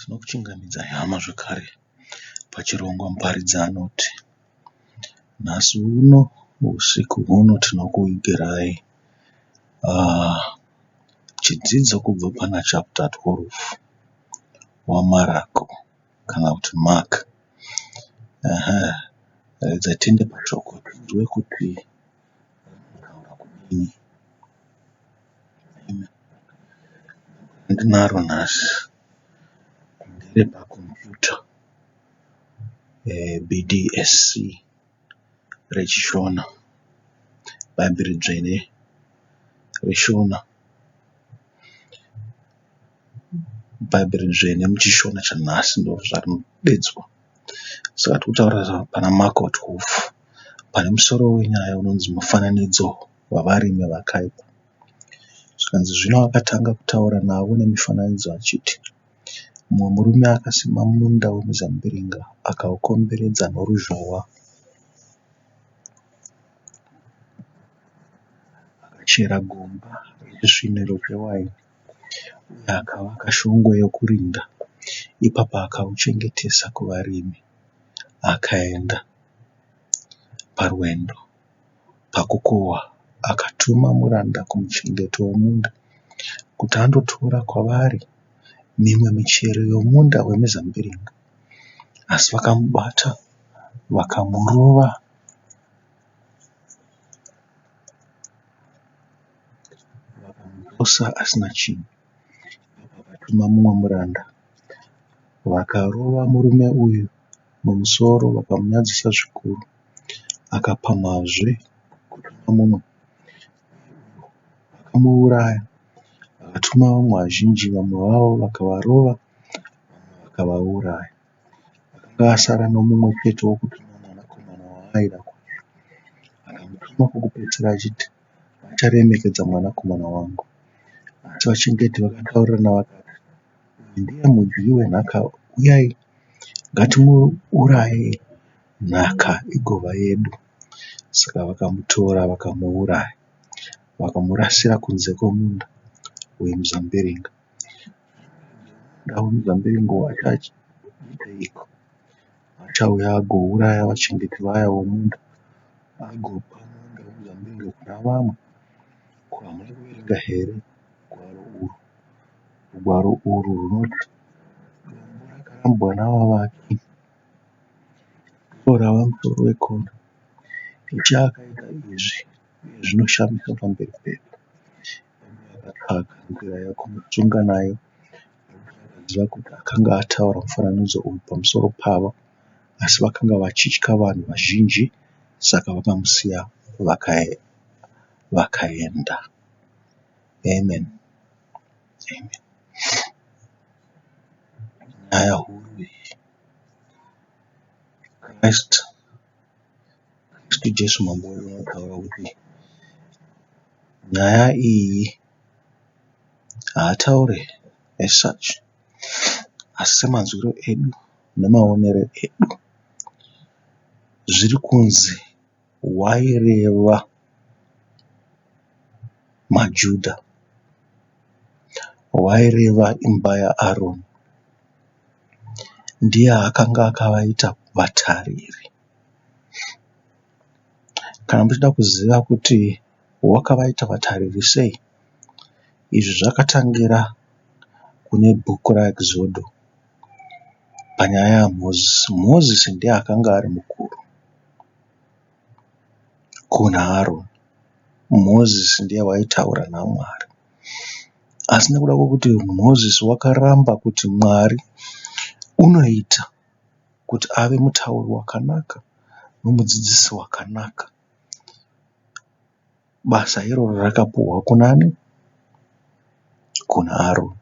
Tinokuchingamidzai hama zvekare pachirongwa Muparidzi Anoti. Nhasi uno usiku huno tinokuvigirai chidzidzo kubva pana chapter 12 waMarako kana kuti Mark. Regedzai tiende pashoko tinzwe kuti rinotaura kudini. Randinaro nhasi nderepakombiyuta BDSC rechiShona, Bhaibheri Dzvene reShona. Bhaibheri Dzvene muchiShona chanhasi ndozvarinodedzwa. Saka tiri kutaura pana Marko 12 pane musoro wenyaya unonzi mufananidzo wavarimi vakaipa. Zvikanzi zvino akatanga kutaura navo nemifananidzo achiti, Mumwe murume akasima munda wemizambiringa akaukomberedza noruzhowa. Akachera gomba rechisviniro chewaini uye akavaka shongwe yokurinda. Ipapo akauchengetesa kuvarimi akaenda parwendo. Pakukohwa akatuma muranda kumuchengeti womunda kuti andotora kwavari mimwe michero yomunda wemizambiringa. Asi vakamubata vakamurova vakamudzosa asina chinhu. Vakatuma mumwe muranda vakarova murume uyu mumusoro vakamunyadzisa zvikuru. Akapamhazve kutuma mumwe, vakamuuraya. Vakatuma vamwe vazhinji, vamwe vavo vakavarova, vamwe vakavauraya. Akanga asara nomumwe chete wokutuma mwanakomana waaida kwazvo. Akamutuma kwokupedzisira achiti, Vacharemekedza mwanakomana wangu. Asi vachengeti vakataurirana vakati, Uyu ndiye mudyi wenhaka, uyai ngatimuurayei nhaka igova yedu. Saka vakamutora vakamuuraya, vakamurasira kunze kwomunda wemuzambiringa. Munda wemuzambiringa achaiteiko? Achauya agouraya vachengeti vaya vomunda, agopa munda wemuzambiringa kuna vamwe. Ko hamuna kuverenga here rugwaro urwu? Rugwaro urwu runoti, Dombo rakarambwa navavaki ndiro rava musoro wekona. Ishe akaita izvi uye zvinoshamisa pamberi pedu. Vakatsvaga nzira yokumusunga nayo nokuti vakaziva kuti akanga ataura mufananidzo uyu pamusoro pavo. Asi vakanga vachitya vanhu vazhinji, saka vakamusiya vakaenda. Amen. Amen. Nyaya huru iyi. Christ, Kristu Jesu mambo wedu unotaura kuti nyaya iyi haataure as such asi semanzwiro edu nemaonero edu zviri kunzi waireva maJuda, waireva imba yaAroni. Ndiye akanga akavaita vatariri. Kana muchida kuziva kuti wakavaita vatariri sei, izvi zvakatangira kune bhuku raEkizodho panyaya yaMozisi. Mozisi ndiye akanga ari mukuru kuna Aroni. Mozisi ndiye waitaura naMwari. Asi nekuda kwekuti Mozisi wakaramba kuti Mwari unoita kuti ave mutauri wakanaka nomudzidzisi wakanaka, basa iroro rakapuhwa kunani? Kuna Aroni.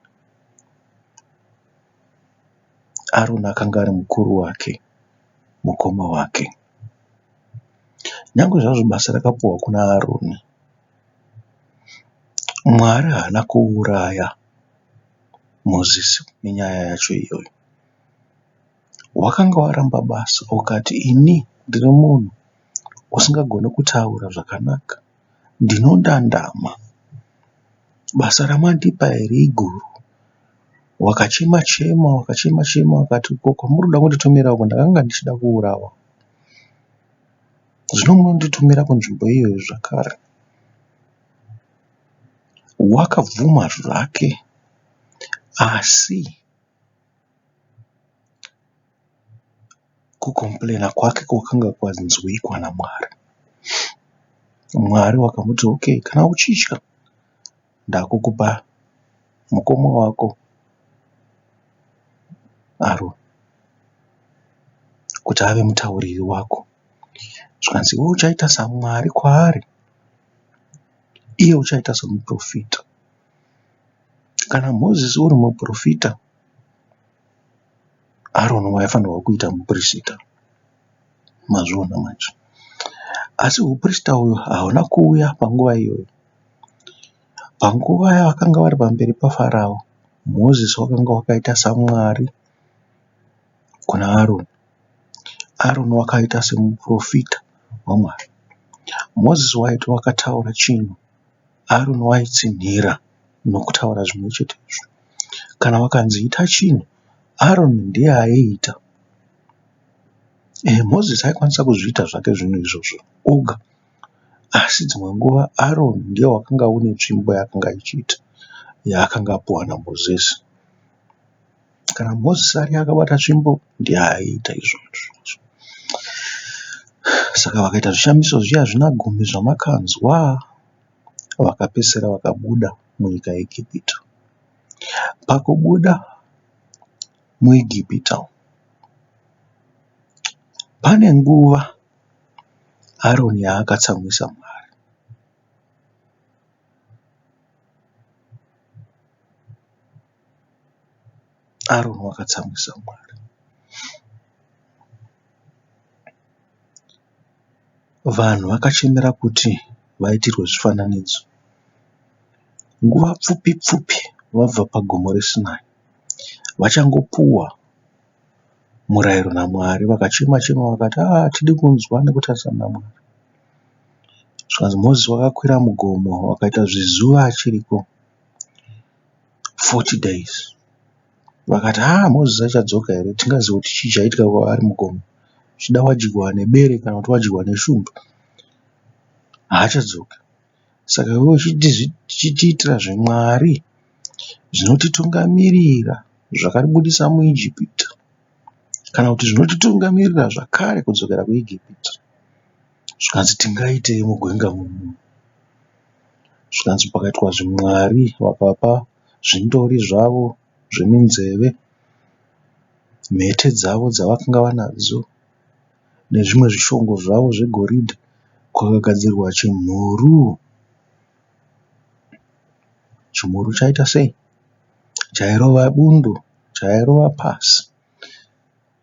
Aroni akanga ari mukuru wake, mukoma wake. Nyangwe zvazvo basa rakapuhwa kuna Aroni, Mwari haana kuuraya Mozisi nenyaya yacho iyoyo. Wakanga waramba basa ukati ini ndiri munhu usingagoni kutaura zvakanaka, ndinondandama. Basa ramandipa iri iguru. Wakachema chema, wakachema chema wakati ko kwamuri kuda kunditumira uko ndakanga ndichida kuurawa. Zvino munonditumira kunzvimbo iyoyo zvakare. Wakabvuma zvake asi kucomplainer kwake kwakanga kwanzwikwa naMwari. Mwari wakamuti okay kana uchitya ndakukupa mukoma wako Aroni kuti ave mutauriri wako. Zvikanzi iwe uchaita saMwari kwaari iye uchaita semuprofita. Kana Mozisi uri muprofita, Aroni waifanirwa kuita muprista. Mazviona manje. Asi huprista uyu hauna kuuya panguva iyoyo. Panguva yavakanga vari pamberi paFarao, Mozisi wakanga wakaita saMwari kuna Aroni. Aroni wakaita semuprofita waMwari. Mozisi waiti wakataura chinhu, Aroni waitsinhira nokutaura zvimwe chetezvo. Kana wakanzi ita chinhu, Aroni ndiye aiita. Mozisi aikwanisa kuzviita zvake zvinhu izvozvo oga. Asi dzimwe nguva Aroni ndiye wakanga une tsvimbo yaakanga achiita yaakanga apuwa naMozisi. Kana Mozisi ari akabata tsvimbo ndiye aiita izvozvo. Saka vakaita zvishamiso zviya zvina gumi zvamakanzwa vakapedzisira vakabuda munyika yeEgipita. Pakubuda muEgipita pane nguva Aroni yaakatsamwisa Mwari. Aroni wakatsamwisa Mwari. Vanhu vakachemera kuti vaitirwe zvifananidzo. Nguva pfupi pfupi vabva pagomo reSinai vachangopuwa murayiro naMwari vakachema chema vakati haa hatidi kunzwa nekutarisana naMwari. Zvikanzi Mozisi wakakwira mugomo wakaita zvizuva achiriko 40 days. Vakati haa Mozisi achadzoka here tingaziva kuti chii chaitika kwaari mugomo. Zvichida wadyiwa nebere kana kuti wadyiwa neshumba. Haachadzoki. Saka iwe uchitiitira zvimwari zvinotitungamirira zvakatibudisa muIjipita kana kuti zvinotitungamirira zvakare kudzokera kuIjipita. Zvikanzi tingaitei mugwenga muno? Zvikanzi pakaitwa zvimwari vakapa zvindori zvavo zveminzeve, mhete dzavo dzavakanga vanadzo nezvimwe zvishongo zvavo zvegoridhe kwakagadzirwa chimhuru. Chimhuru chaita sei? Chairova bundo, chairova pasi.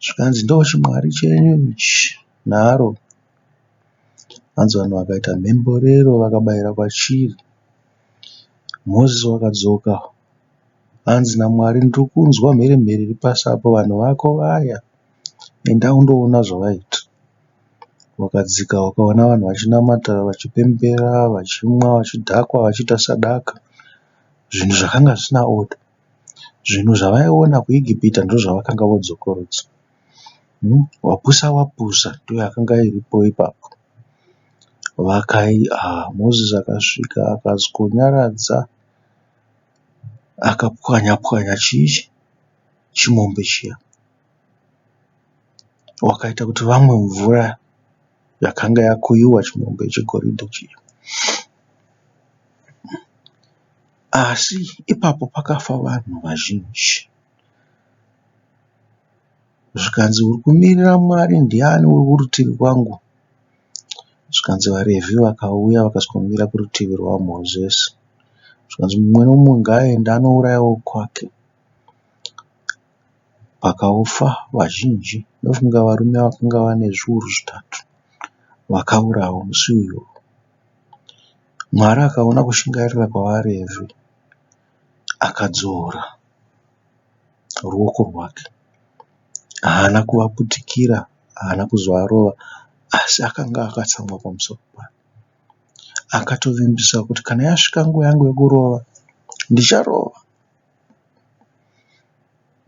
Zvikanzi ndochimwari chenyu ichi naAroni. Hanzi vanhu vakaita mhemberero vakabayira kwachiri. Mozisi wakadzoka hanzi naMwari ndiri kunzwa mheremhere iri pasi apo vanhu vako vaya enda undoona zvavaita. Wakadzika wakaona vanhu vachinamata vachipembera vachimwa vachidhakwa vachiita sadaka zvinhu zvakanga zvisina order. Zvinhu zvavaiona kuIgipita ndozvavakanga vodzokorodza. Wapusa wapusa ndoyakanga iripo ipapo. Vakai ah Mozisi akasvika akasvikonyaradza akapwanya pwanya chii chimombe chiya. Wakaita kuti vamwe mvura yakanga yakuyiwa chimombe chegoridhe chiya. Asi ipapo pakafa vanhu vazhinji. Zvikanzi uri kumirira Mwari ndiani uri kurutivi kwangu? Zvikanzi vaRevhi vakauya vakasvikomira kurutivi rwaMozisi. Zvikanzi mumwe nomumwe ngaaende anouraya wokwake. Pakafa vazhinji ndofunga varume vakanga vane zviuru zvitatu vakaurawa musi iwowo. Mwari akaona kushingairira kwavaRevhi akadzora ruoko rwake. Haana kuvaputikira, haana kuzovarova asi akanga akatsamwa pamusoro pavo. Akatovimbisa kuti kana yasvika nguva yangu yekurova ndicharova.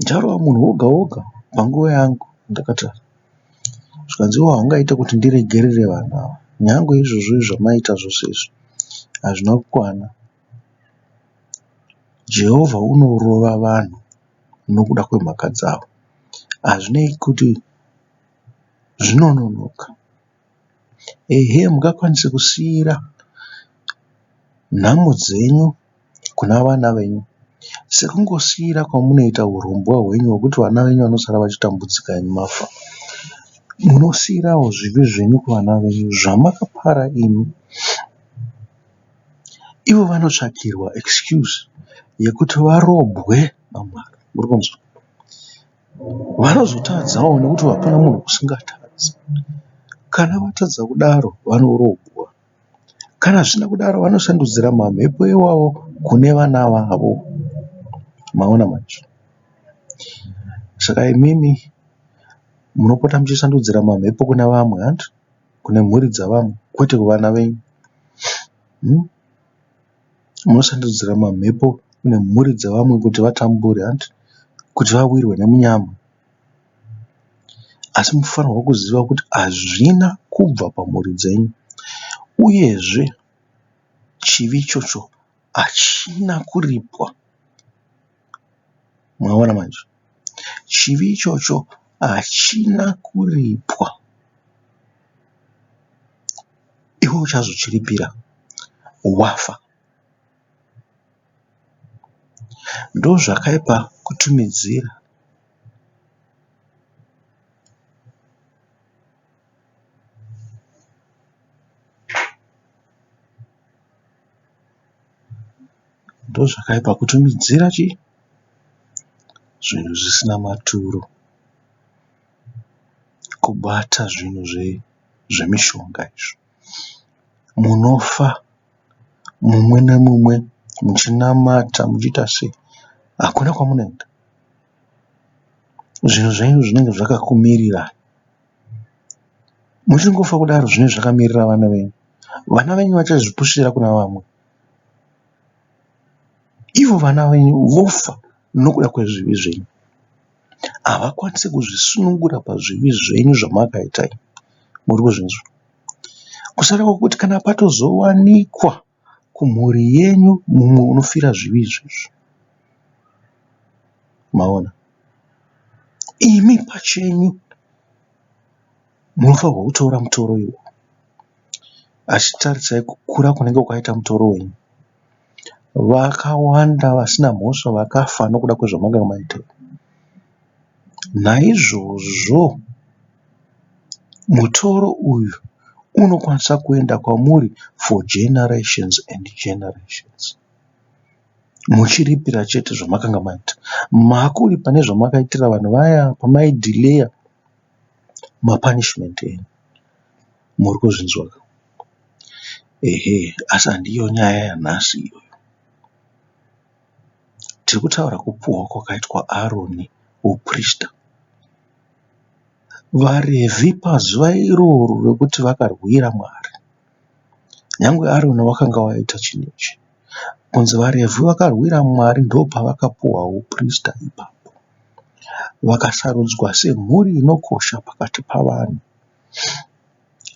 Ndicharova munhu woga woga panguva yangu ndakatara. Zvikanzi iwe haungaite kuti ndiregerere vanhu ava. Nyangwe izvozvo zvamaita zvose izvi hazvina kukwana. Jehovha unorova vanhu nokuda kwemhaka dzavo. Hazvinei kuti zvinononoka. Ehe mungakwanise kusiira nhamo dzenyu kuna vana venyu sekungosiira kwamunoita hurombwa hwenyu hwekuti vana venyu vanosara vachitambudzika imi mafa. Munosiirawo zvivi zvenyu kuvana venyu zvamakapara imi. Ivo vanotsvakirwa excuse yekuti varobwe naMwari. Muri kunzwa? Vanozotadzawo nekuti hapana munhu usingatadzi. Kana vatadza kudaro vanorobwa. Kana zvisina kudaro vanosandudzira mamhepo iwawo kune vana vavo. Maona manje? Saka imimi munopota muchisandudzira mamhepo kune vamwe hanti? Kune mhuri dzavamwe kwete kuvana venyu. Hmm? Munosandudzira mamhepo kune mhuri dzevamwe kuti vatambure hanti? Kuti vawirwe nemunyama. Asi munofanirwa kuziva kuti hazvina kubva pamhuri dzenyu uyezve chivi ichocho hachina kuripwa. Maona manje? Chivi ichocho hachina kuripwa. Iwe uchazochiripira wafa. Ndozvakaipa kutumidzira. Ndozvakaipa kutumidzira chii? Zvinhu zvisina maturo. Kubata zvinhu zvemishonga izvi. Munofa mumwe nemumwe muchinamata muchiita sei hakuna kwamunoenda. Zvinhu zvenyu zvinenge zvakakumirirai. Muchingofa kudaro zvinenge zvakamirira vana venyu. Vana venyu vachazvipushira kuna vamwe. Ivo vana venyu vofa nokuda kwezvivi zvenyu. Havakwanisi kuzvisunungura pazvivi zvenyu zvamakaita imi. Muri kuzvinzwa? Kusara kwekuti kana patozowanikwa kumhuri yenyu mumwe unofira zvivi izvozvo. Maona? Imi pachenyu munofanirwa kutora mutoro iwowo. Asi tarisai kukura kunenge kwakaita mutoro wenyu. Vakawanda vasina mhosva vakafa nokuda kwezvamakanga maita. Naizvozvo mutoro uyu unokwanisa kuenda kwamuri for generations and generations. Muchiripira chete zvamakanga maita. Makuripa nezvamakaitira vanhu vaya pamaidhileya mapunishment enyu. Muri kuzvinzwa ka? Ehe asi handiyo nyaya yanhasi iyoyo. Tiri kutaura kupuhwa kwakaitwa Aroni huprista. VaRevhi pazuva iroro rekuti vakarwira Mwari, nyangwe Aroni wakanga waita chinhu ichi, kunzi vaRevhi vakarwira Mwari ndopavakapuhwa huprista ipapo. Vakasarudzwa semhuri inokosha pakati pavanhu.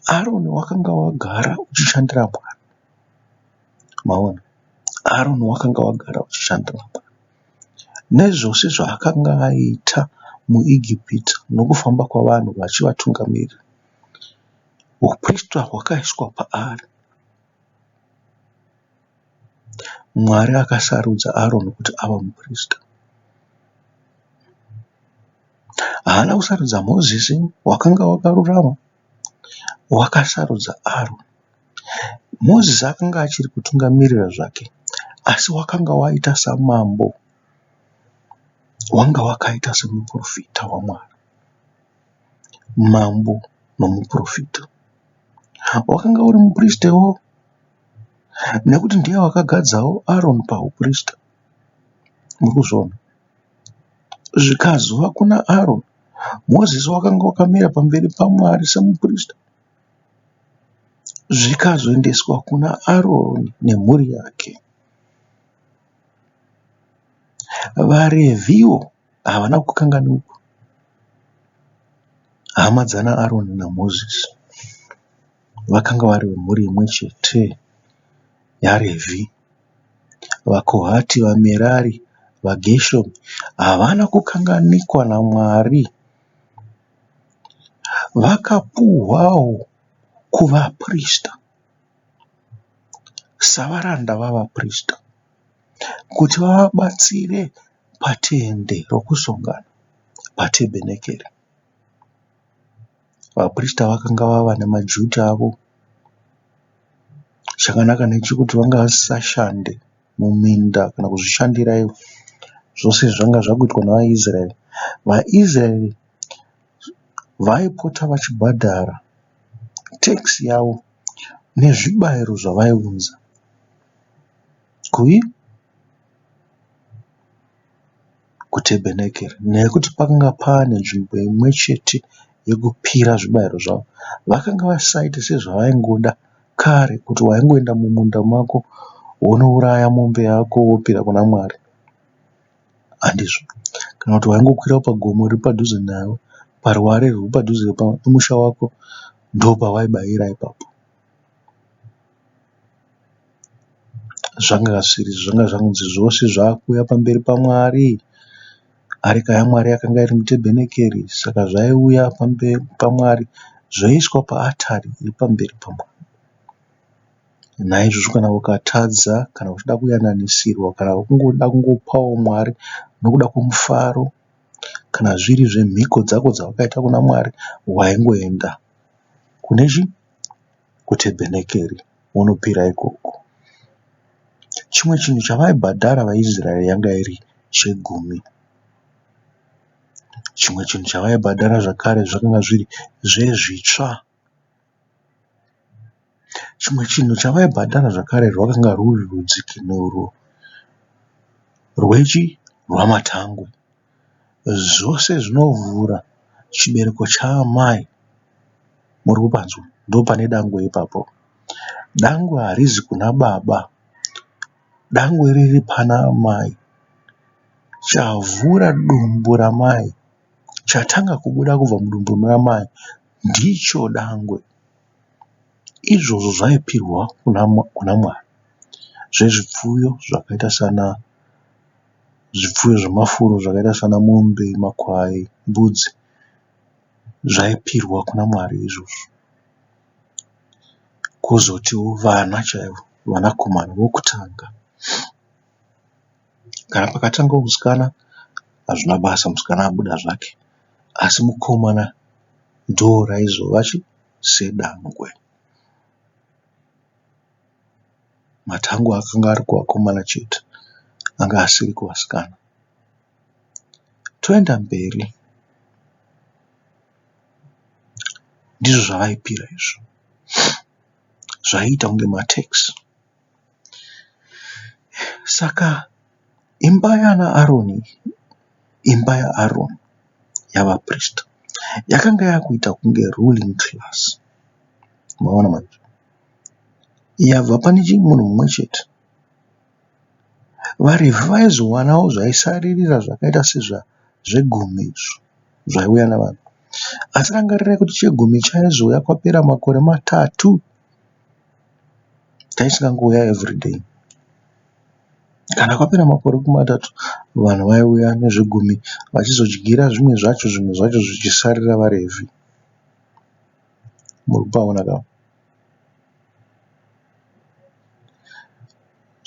Aroni wakanga wagara uchishandira Mwari. Maona? Aroni wakanga wagara uchishandira Mwari. Nezvose zvaakanga aita muEgipita nokufamba kwavanhu vachivatungamirira, huprista hwakaiswa paari. Mwari akasarudza Aroni kuti ave muprista. Haana kusarudza Mozisi wakanga wakarurama, wakasarudza Aroni. Mozisi akanga achiri kutungamirira zvake asi wakanga waita samambo, wanga wakaita semuprofita waMwari. Mambo nomuprofita. Wakanga uri mupristawo nekuti ndiye wakagadzawo Aroni pahuprista. Muri kuzviona? Zvikazova kuna Aroni, Mozisi wakanga wakamira pamberi paMwari semuprista. Zvikazoendeswa kuna Aroni nemhuri yake. VaRevhiwo Havana kukanganikwa hama dzana Aroni naMozisi. Vakanga vari vemhuri imwe chete yaRevhi. VaKohati, vaMerari, vaGeshoni havana kukanganikwa naMwari. Vakapuhwawo kuvaprista savaranda vavaprista kuti vavabatsire patende rokusongana, patebhenekeri. Vaprista vakanga vava nemajuti avo. Chakanaka ndechekuti vanga vasisashande muminda kana kuzvishandira ivo. Zvose zvanga zvakuitwa nevaIsraeri. VaIsraeri vaipota vachibhadhara tax yavo nezvibayiro zvavaiunza kui kutebhenekeri nekuti pakanga paane nzvimbo imwe chete yekupira zvibayiro zvavo. Vakanga vasisaite sezvavaingoda kare kuti waingoenda mumunda mako wonouraya mombe yako wopira kuna Mwari. Handizvo. Kana kuti waingokwira pagomo riri padhuze nawe, paruware rwuri padhuze nemusha wako, ndopawaibayira ipapo. Zvanga zvisiri izvo, zvanga zvanzi zvose zvakuuya pamberi paMwari. Areka yaMwari yakanga iri mutebhenekeri, saka zvaiuya pamberi paMwari zvoiswa paatari iri pamberi paMwari. Naizvozvo kana ukatadza, kana uchida kuyananisirwa, kana kungoda kungopawo Mwari nokuda kwomufaro, kana zviri zvemhiko dzako dzawakaita kuna Mwari, waingoenda kune chi kutebhenekeri wonopira ikoko. Chimwe chinhu chavaibhadhara vaIsraeri yanga iri chegumi. Chimwe chinhu chavaibhadhara zvakare zvakanga zviri zvezvitsva. Chimwe chinhu chavaibhadhara zvakare rwakanga rwuri rudzikinuro rwechi rwamatangwe. Zvose zvinovhura chibereko chaamai muri kupanzwa ndopane dangwe ipapo. Dangwe harizi kuna baba, dangwe riri pana amai. Chavhura dumbu ramai, chatanga kubuda kubva mudumbu ramai ndicho dangwe. Izvozvo zvaipirwa kuna Mwari. Zvezvipfuyo zvakaita sana zvipfuyo zvemafuro zvakaita sana mombe, makwai, mbudzi zvaipirwa kuna Mwari izvozvo. Kwozotiwo vana chaivo, vanakomana vokutanga. Kana pakatangawo musikana hazvina basa musikana abuda zvake asi mukomana ndoraizova chi sedangwe. Matangwe akanga ari kuvakomana chete anga asiri kuvasikana. Toenda mberi. Ndizvo zvavaipira izvo. Zvaiita kunge matax. Saka imba yana Aroni, imba yaAroni yavaprista yakanga yakuita kunge ruling class. Maona manje? Yabva pane munhu mumwe chete. VaRevhi vaizowanawo zvaisaririra zvakaita sezvegumi izvo zvaiuya navanhu. Asi rangarirai kuti chegumi chaizouya kwapera makore matatu. Chaisingangouya everyday. Kana kwapera makore matatu vanhu vaiuya nezvegumi vachizodyira zvimwe zvacho zvimwe zvacho zvichisarira vaRevhi. Muri kupaona ka?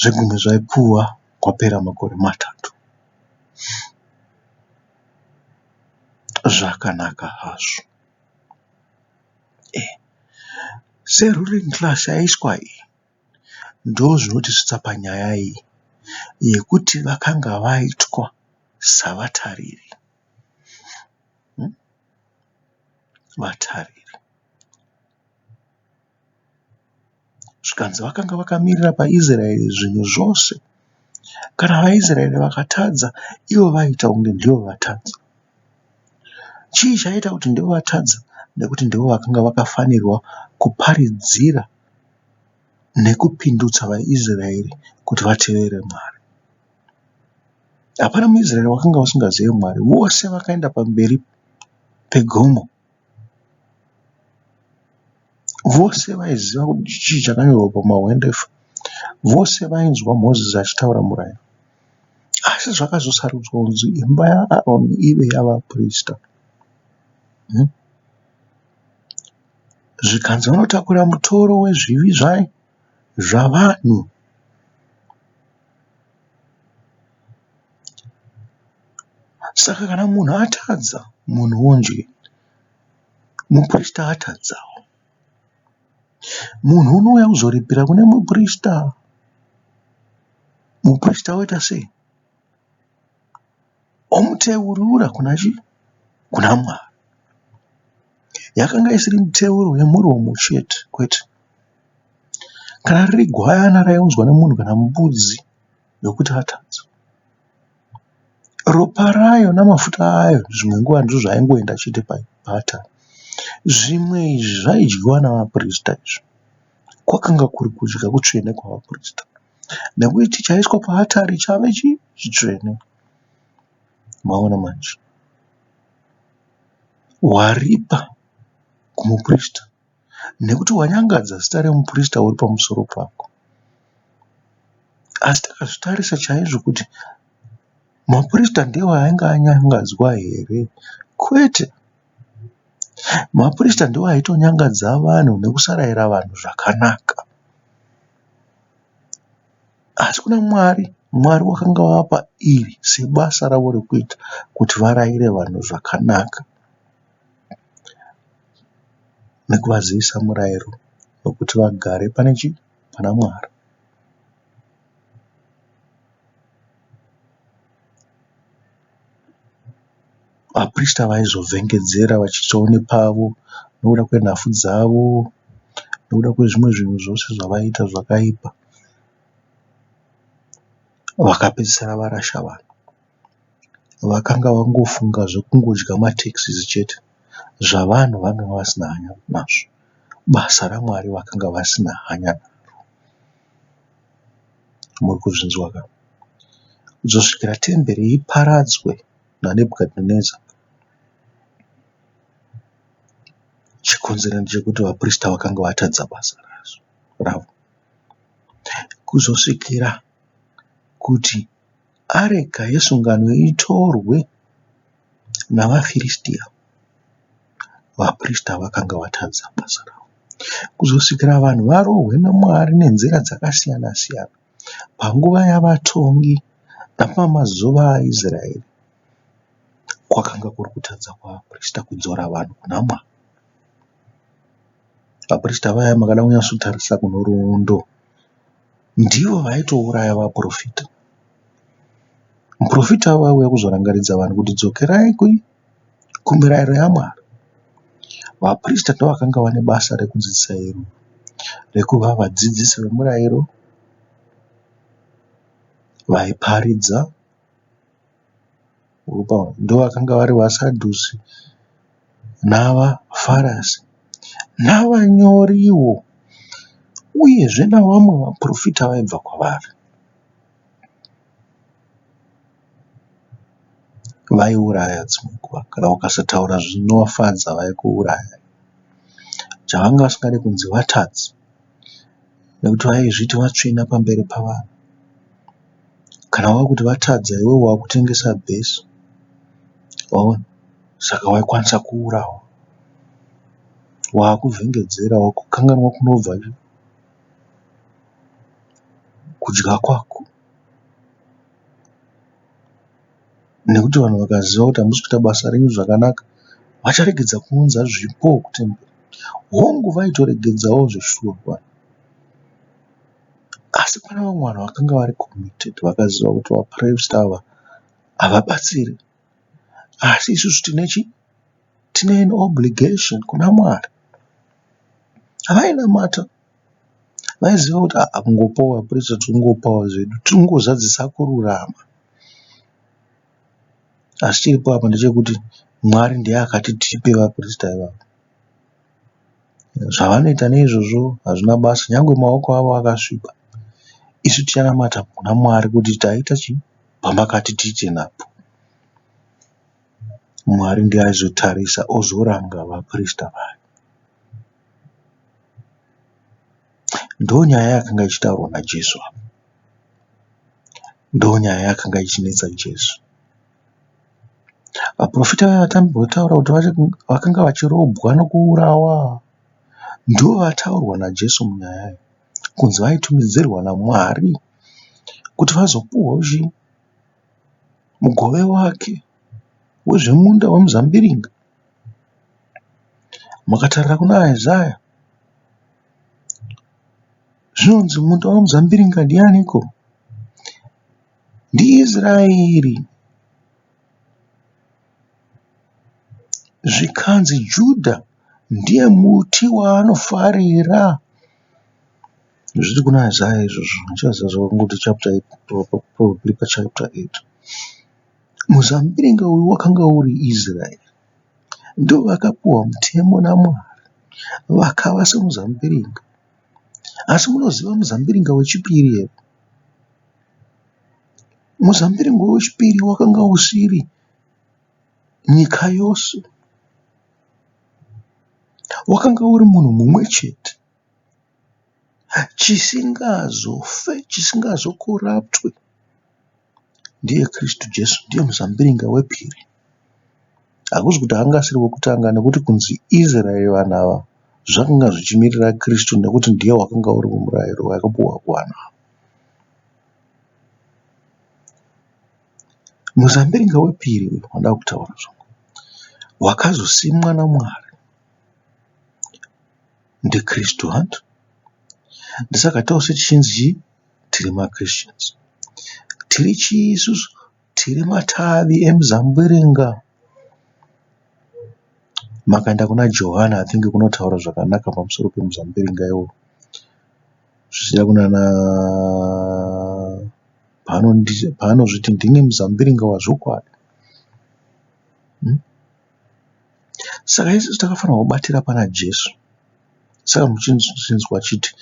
Zvegumi zvaipuwa kwapera makore matatu. Zvakanaka hazvo. Seruling class yaiswa iyi ndozvinotisvitsa panyaya iyi yekuti vakanga vaitwa savatariri. Vatariri. Zvikanzi vakanga vakamirira paIsraeri zvinhu zvose. Kana vaIsraeri vakatadza, ivo vaiita kunge ndivo vatadza. Chii chaiita kuti ndivo vatadza? Nekuti ndivo vakanga vakafanirwa kuparidzira nekupindutsa vaIsraeri kuti vatevere Mwari. Hapana muIsraeri wakanga usingazive Mwari. Vose vakaenda pamberi pegomo. Vose vaiziva kuti chii chakanyorwa pamahwendefa. Vose vainzwa Mozisi achitaura murayiro. Asi zvakazosarudzwa kunzi imba yaAroni ive yavaprista. Zvikanzi vanotakura mutoro wezvivi zvai zvavanhu. Saka kana munhu atadza, munhu wonje, muprista atadzawo. Munhu unouya kuzoripira kune muprista. Muprista oita sei? Omuteurura kuna chii? Kuna Mwari. Yakanga isiri miteuro yemuromo chete, kwete. Kana riri gwayana raiunzwa nemunhu kana mbudzi yokuti atadza, ropa rayo namafuta ayo zvimwe nguva ndizvo zvaingoenda chete paatari. Zvimwe izvi zvaidyiwa navaprista izvi. Kwakanga kuri kudya kutsvene kwavaprista nekuti chaiswa paatari chave chii? Chitsvene. Maona manje? Waripa kumuprista nekuti wanyangadza zita remuprista uri pamusoro pako. Asi takazvitarisa chaizvo kuti maprista ndiwo ainge anyangadzwa here? Kwete. Maprista ndiwo aitonyangadza vanhu nekusarayira vanhu zvakanaka. Asi kuna Mwari, Mwari wakanga wavapa iri sebasa ravo rekuita kuti varayire vanhu zvakanaka nekuvazivisa murayiro wekuti vagare pane chii? Pana Mwari. Vaprista vaizovhengedzera vachiitawo nepavo nekuda kwenhafu dzavo nekuda kwezvimwe zvinhu zvose zvavaiita zvakaipa. Vakapedzisira varasha vanhu. Vakanga vangofunga zvekungodya matekisisi chete zvavanhu vanga vasina hanya nazvo. Basa raMwari vakanga vasina hanya naro. Muri kuzvinzwa ka? Kuzosvikira temberi iparadzwe naNebhukadhineza. Chikonzero ndechekuti vaprista vakanga vatadza basa ravo. Kuzosvikira kuti areka yesungano itorwe navaFiristia, vaprista vakanga vatadza basa ravo. Kuzosvikira vanhu varohwe naMwari nenzira dzakasiyana-siyana panguva yavatongi napamazuva aIsraeri, kwakanga kuri kutadza kwavaprista kudzora vanhu kuna Mwari. Vaprista vaya makada kunyatsotarisa kunhoroondo ndivo vaitouraya vaprofita. Muprofita waiuya kuzorangaridza vanhu kuti dzokerai kumirayiro yaMwari. Vaprista ndovakanga vane basa rekudzidzisa iro rekuva vadzidzisi vemurayiro vaiparidza ndovakanga vari vaSadhusi navaFarasi navanyoriwo uyezve navamwe vaprofita vaibva kwavari. Vaiuraya dzimwe nguva kana ukasataura zvinovafadza vaikuuraya. Chavanga vasingade kunzi vatadzi nekuti vaizviti vatsvene pamberi pavanhu. Kana wakuti vatadza iwewe wakutengesa bhesi waona saka waikwanisa kuurawa. Wakuvhengedzera wakukanganwa kunobva kudya kwako nekuti vanhu vakaziva kuti hamusi kuita basa renyu zvakanaka vacharegedza kuunza zvipo kutemberi. Hongu vaitoregedzawo zveshuwa vanhu asi pane vamwe vanhu vakanga vari committed vakaziva kuti vaprista ava havabatsiri asi isusu tine chii? Tine an obligation kuna Mwari. Vainamata vaiziva kuti aa kungopawo vaprista tikungopawo zvedu tirikungozadzisa kururama. Asi chiripo apa ndechekuti Mwari ndiye akati tipe vaprista ivava. Zvavanoita neizvozvo hazvina basa nyangwe maoko avo akasviba. Isu tichanamata kuna Mwari kuti taita chii? pamakati tiite napo. Mwari ndiye aizotarisa ozoranga vaprista vaya. Ndonyaya yakanga ichitaurwa naJesu apa. Ndonyaya yakanga ichinetsa Jesu. Vaprofita vaya vatambotaura kuti vakanga vachirobwa nokuurawa ndivo vataurwa naJesu munyaya iyi kunzi vaitumidzirwa naMwari kuti vazopuhwa chii mugove wake wezvemunda wemuzambiringa. Mukatarira kuna Isaya zvinonzi munda wemuzambiringa ndianiko? NdiIsraeri. Zvikanzi Judha ndiye muti waanofarira. Zviri kuna Isaya izvozvo handichaziva zvavangu chapter probably pachapter 8. Muzambiringa uyu wakanga uri Israeri. Ndivo vakapiwa mutemo naMwari vakava semuzambiringa. Asi munoziva muzambiringa wechipiri here? Muzambiringa wechipiri wakanga usiri nyika yose. Wakanga uri munhu mumwe chete. Chisingazofe, chisingazokoraptwe ndiye Kristu Jesu, ndiye muzambiringa wepiri. Hakusi kuti anga asiri wekutanga nekuti kunzi Israeri vanhu ava zvakanga zvichimirira Kristu nekuti ndiye wakanga uri murayiro wakapiwa kuvanhu ava. Muzambiringa wepiri uyu wandava kutaura zvangu wakazosimwa naMwari ndiKristu hanti? Ndosaka tose tichinzi chii? Tiri maChristians. Tiri chii isusu? Tiri matavi emuzambiringa. Makaenda kuna Johani I think kunotaura zvakanaka pamusoro pemuzambiringa iwowo. Zvichida kunana paanozviti ndini muzambiringa wazvokwadi. Saka isusu takafanirwa kubatira pana Jesu. Saka muchinzwa achiti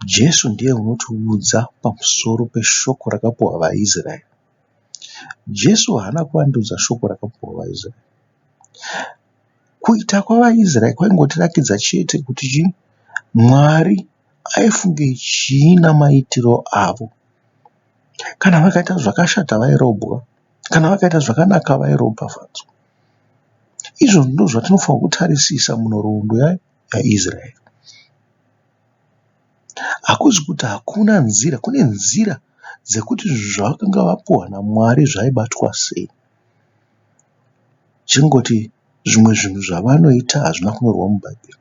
Jesu ndiye unotiudza pamusoro peshoko rakapiwa vaIsraeri. Jesu haana kuvandudza shoko rakapiwa vaIsraeri. Kuita kwavaIsraeri kwaingotiratidza chete kuti chii? Mwari aifunge chii namaitiro avo. Kana vakaita zvakashata vairobwa, kana vakaita zvakanaka vairopafadzwa. Izvozvo ndozvatinofanirwa kutarisisa munhoroondo yaIsraeri. Hakuzi kuti hakuna nzira, kune nzira dzekuti zvavakanga vapuwa naMwari zvaibatwa sei. Chingoti zvimwe zvinhu zvavanoita hazvina kunyorwa muBhaibheri.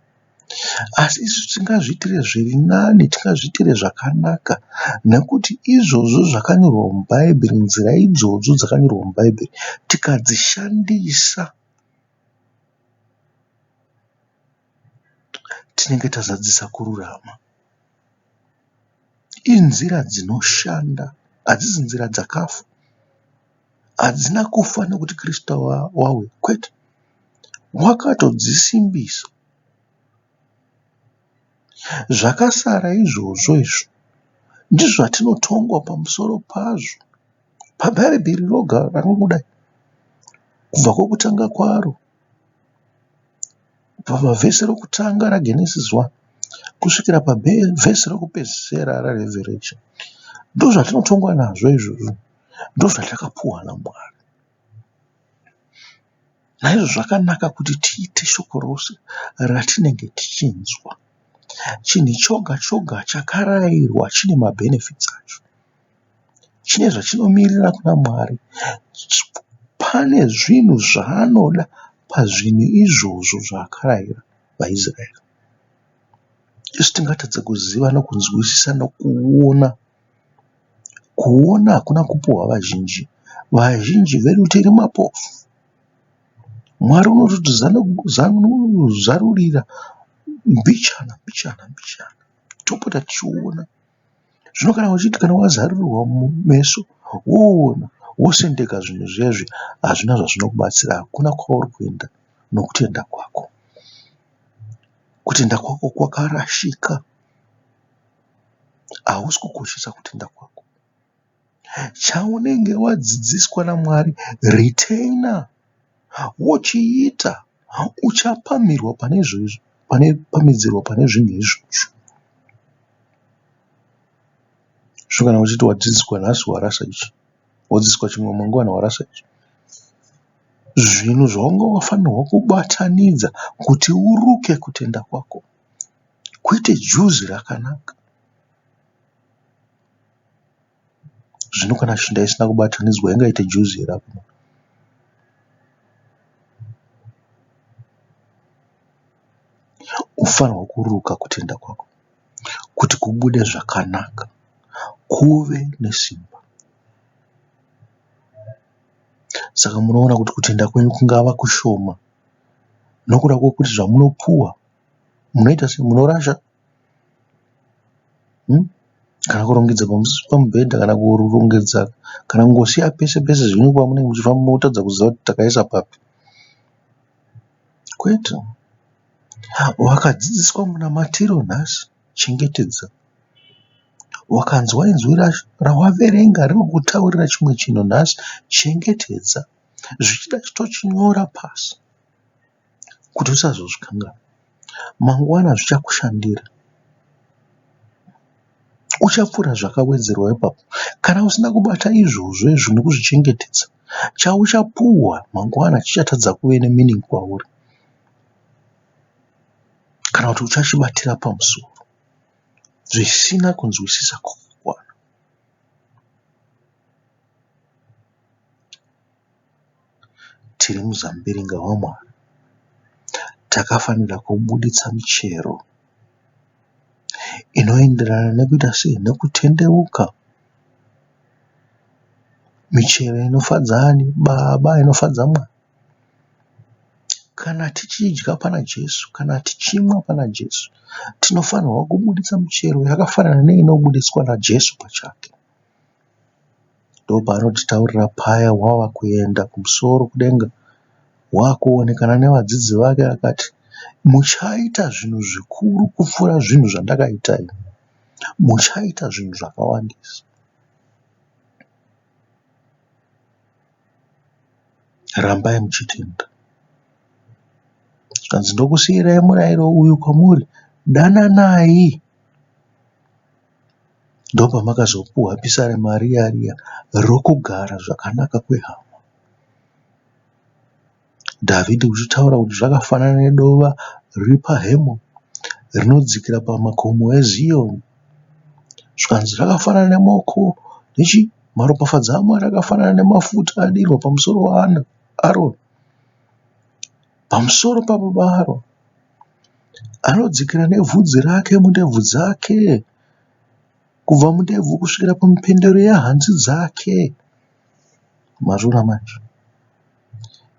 Asi isu tingazviitire zviri nani, tingazviitire zvakanaka nekuti izvozvo zvakanyorwa muBhaibheri, nzira idzodzo dzakanyorwa muBhaibheri tikadzishandisa tinenge tazadzisa kururama. Inzira dzinoshanda, hadzisi nzira dzakafa. Hadzina kufa nekuti Kristu wauya, kwete. Wakatodzisimbisa. Zvakasara izvozvo izvo ndizvo zvatinotongwa pamusoro pazvo. PaBhaibheri roga rakangodai kubva kwekutanga kwaro pavhesi rokutanga raGenesis 1 kusvikira pavhesi rokupedzisira raRevelation. Ndozvatinotongwa nazvo izvozvo, ndozvatakapuwa naMwari. Naizvozvo zvakanaka kuti tiite shoko rose ratinenge tichinzwa. Chinhu choga choga chakarayirwa chine mabenefits acho. Chine zvachinomirira kuna Mwari. Pane zvinhu zvaanoda pazvinhu izvozvo zvaakarayira vaIsraeri. Isu tingatadza kuziva nokunzwisisa nokuona. Kuona hakuna kupuhwa vazhinji. Vazhinji vedu tiri mapofu. Mwari unototizarurira mbichana mbichana mbichana topota tichiona. Zvino kana uchiti kana wazarurirwa meso woona wosendeka zvinhu zviya zviya hazvina zvazvinokubatsira hakuna kwauri kuenda nokutenda kwako. Kutenda kwako kwakarashika. Hausi kukoshesa kutenda kwako. Chaunenge wadzidziswa naMwari retainer wochiita uchapamirwa pane izvozvo pane pamidzirwa pane zvinhu izvozvo. Zvino kana uchiti wadzidziswa nhasi warasa ichi, wodzidziswa chimwe mangwana warasa ichi. Zvinhu zvaunga wafanirwa kubatanidza kuti uruke kutenda kwako kuite juzi rakanaka. Zvino kana shinda isina kubatanidzwa ingaite juzi here apo? Ufanirwa kuruka kutenda kwako kuti kubude zvakanaka, kuve nesimba. Saka munoona kuti kutenda kwenyu kungava kushoma nokuda kwekuti zvamunopuwa munoita semunorasha hmm? Kana kurongedza pamubhedha kana kurongedza kana kungosiya pese pese zvinhu pamunenge muchifamba motadza kuziva kuti takaisa papi. Kwete. Wakadzidziswa munamatiro nhasi, chengetedza. Wakanzwa inzwi rawaverenga riri kutaurira chimwe chinhu nhasi, chengetedza. Zvichida chitochinyora pasi kuti usazozvikanganwa. Mangwana zvichakushandira. Uchapfuura zvakawedzerwa ipapo. Kana usina kubata izvozvo izvo nekuzvichengetedza, chauchapuhwa mangwana chichatadza kuve nemeaning kwauri. Kana kuti uchachibatira pamusoro zvisina kunzwisisa kwakakwana. Tiri muzambiringa waMwari. Takafanira kubuditsa michero inoenderana nekuita sei? Nekutendeuka. Michero inofadza ani? Baba inofadza Mwari. Kana tichidya pana Jesu, kana tichimwa pana Jesu, tinofanirwa kubuditsa michero yakafanana neinobuditswa naJesu pachake. Ndopaanotitaurira paya wava kuenda kumusoro kudenga wakuonekana nevadzidzi vake akati muchaita zvinhu zvikuru kupfuura zvinhu zvandakaita ini. Muchaita zvinhu zvakawandisa. Rambai muchitenda. Zvikanzi ndokusiirai murayiro uyu kwamuri, dananai. Ndopamakazopuhwa pisarema riya riya rokugara zvakanaka kwehama. Dhavhidhi uchitaura kuti zvakafanana nedova riri paHemoni rinodzikira pamakomo eZiyoni. Zvikanzi zvakafanana nemaoko nechi maropafadzo aMwari akafanana nemafuta adirwa pamusoro waAroni, pamusoro pababa Aroni. Anodzikira nevhudzi rake mundebvu dzake, kubva mundebvu kusvikira pamipendero yehanzu dzake. Mazviona manje?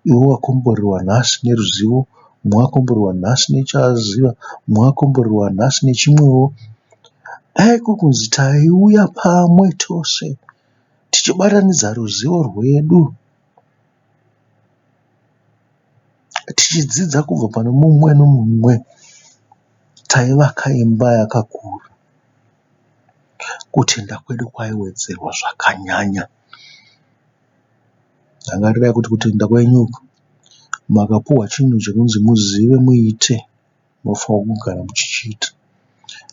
Iwe wakomborerwa nhasi neruzivo, mumwe wakomborerwa nhasi nechaaziva, mumwe wakomborerwa nhasi nechimwewo. Dai kuri kunzi taiuya pamwe tose tichibatanidza ruzivo rwedu Tichidzidza kubva pane mumwe nomumwe, taivaka imba yakakura. Kutenda kwedu kwaiwedzerwa zvakanyanya. Rangarirai kuti kutenda kwenyu uku makapuhwa chinhu chekunzi muzive muite, munofanirwa kugara muchichiita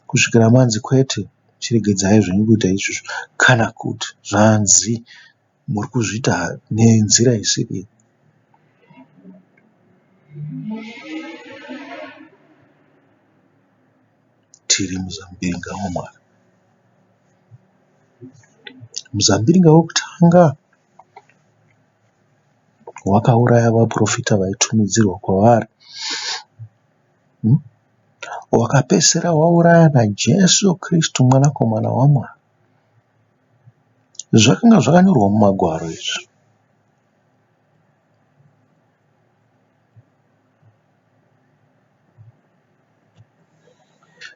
kusvikira manzi kwete chiregedzai zvenyu kuita izvozvo kana kuti zvanzi muri kuzviita nenzira isiri iyo. Tiri muzambiringa waMwari. Muzambiringa wekutanga wakauraya vaporofita vaitumidzirwa kwavari. Wakapedzisira wauraya naJesu Kristu mwanakomana waMwari. Zvakanga zvakanyorwa mumagwaro izvi.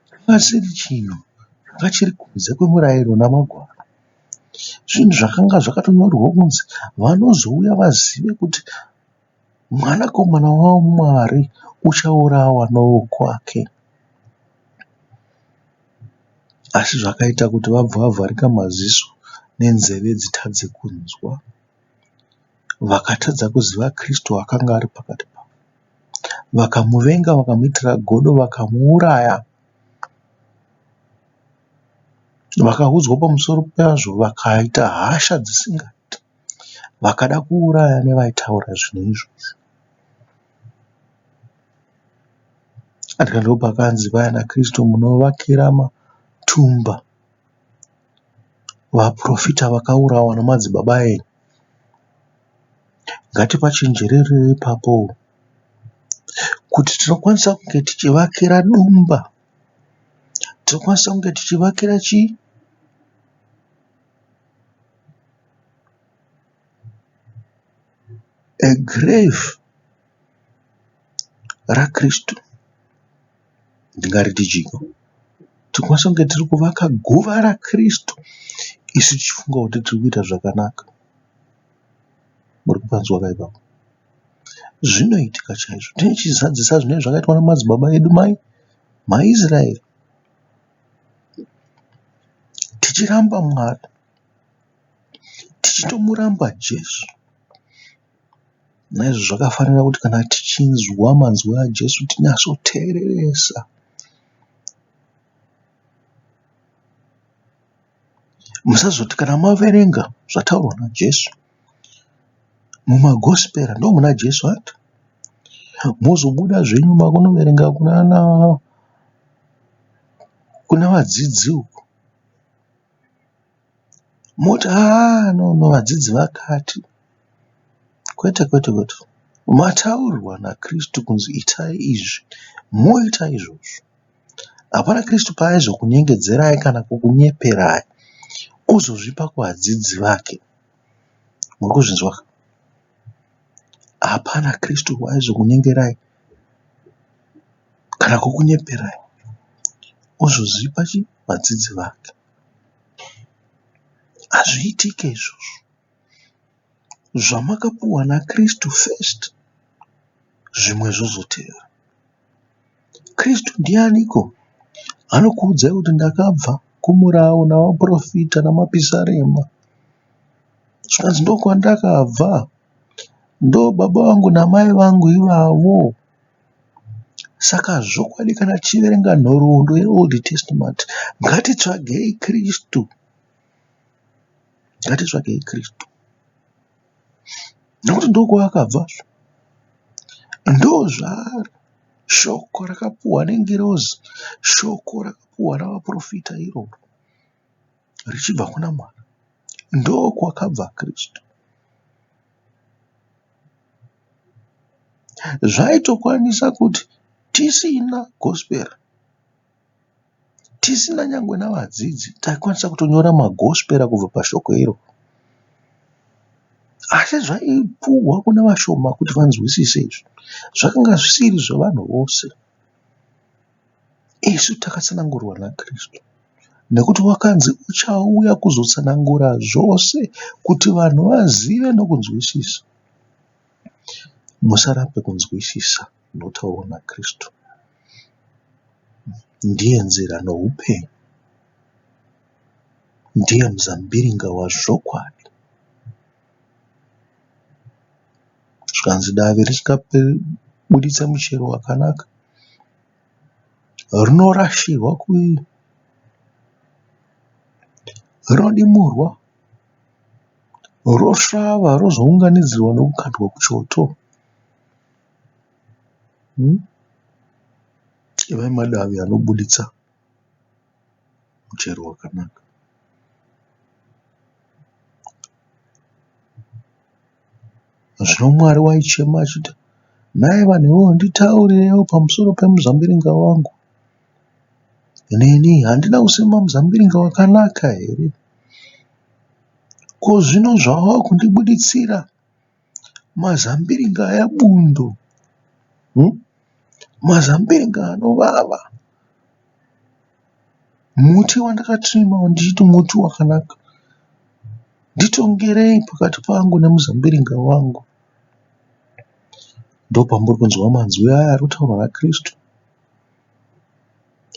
Changa chiri chinhu changa chiri kunze kwemurayiro namagwaro. Zvinhu zvakanga zvakatonyorwa kunzi vanozouya vazive kuti mwanakomana waMwari uchaurawa nowokwake. Asi zvakaita kuti vabva vavharika maziso nenzeve dzitadze kunzwa. Vakatadza kuziva Kristu akanga ari pakati pavo. Vakamuvenga, vakamuitira godo, vakamuuraya. Vakaudzwa pamusoro pazvo vakaita hasha dzisingaiti. Vakada kuuraya nevaitaura zvinhu izvozvo. Ndopakanzi paya naKristu munovakira matumba vaprofita vakaurawa namadzibaba enyu. Ngatipachenjererei ipapo kuti tinokwanisa kunge tichivakira dumba, tinokwanisa kunge tichivakira chii? A grave raKristu. Ndingariti chiiko? Tinokwanisa kunge tiri kuvaka guva raKristu isu tichifunga kuti tiri kuita zvakanaka. Muri kupanzwa ka ipapo? Zvinoitika chaizvo. Tinenge tichizadzisa zvinenge zvakaitwa namadzibaba edu mai maIsraeri. Tichiramba Mwari, tichitomuramba Jesu. Naizvozvo zvakafanira kuti kana tichinzwa manzwi aJesu tinyatsoteereresa. Musazoti kana maverenga zvataurwa naJesu mumaGosipera ndomuna Jesu hanti? Mozobuda zvenyu makunoverenga kuna vadzidzi uko moti haa no no vadzidzi vakati. Kwete kwete kwete mataurirwa naKristu kunzi itai izvi moita izvozvo. Hapana Kristu paaizokunyengedzerai kana kukunyeperai ozozvipa kuvadzidzi vake. Muri kuzvinzwa? Hapana Kristu waaizokunyengerai kana kukunyeperai ozozvipa chi vadzidzi vake. Hazviitike izvozvo. Zvamakapuwa naKristu first zvimwe zvozotevera. Kristu ndianiko? Anokuudzai kuti ndakabva kumurau navaporofita namapisarema. Zvikanzi ndokwandakabva, ndobaba vangu namai vangu ivavo. Saka zvokwadi kana tichiverenga nhoroondo yeOld Testament ngatitsvagei Kristu. Ngatitsvagei Kristu. Nekuti ndokwaakabva. Ndozvaari. Shoko rakapuhwa nengirozi. Shoko rakapuhwa navaporofita iroro richibva kuna Mwari. Ndokwakabva Kristu. Zvaitokwanisa kuti tisina gospel Tisina nyangwe navadzidzi taikwanisa kutonyora magospera kubva pashoko iro. Asi zvaipuhwa kune vashoma kuti vanzwisise izvi. Zvakanga zvisiri zvevanhu vose. Isu takatsanangurwa naKristu nekuti wakanzi uchauya kuzotsanangura zvose kuti vanhu vazive nokunzwisisa. Musarambe kunzwisisa zvinotaurwa naKristu. Ndiye nzira noupenyu. Ndiye muzambiringa wazvokwadi. Zvikanzi davi risingabuditse muchero wakanaka rinorashirwa rinodimurwa rosvava rozounganidzirwa nokukandwa kuchoto. Ivai madavi anobuditsa muchero wakanaka. Zvino Mwari waichema achiti, Nhai vanhu iwewe nditaurireiwo pamusoro pemuzambiringa wangu. Neni handina kusima muzambiringa wakanaka here? Ko zvino zvawava kundibuditsira mazambiringa aya bundo, mazambiringa anovava, muti wandakasima ndichiti muti wakanaka, nditongerei pakati pangu nemuzambiringa wangu. Ndopamuri kunzwa manzwi aya ari kutaurwa naKristu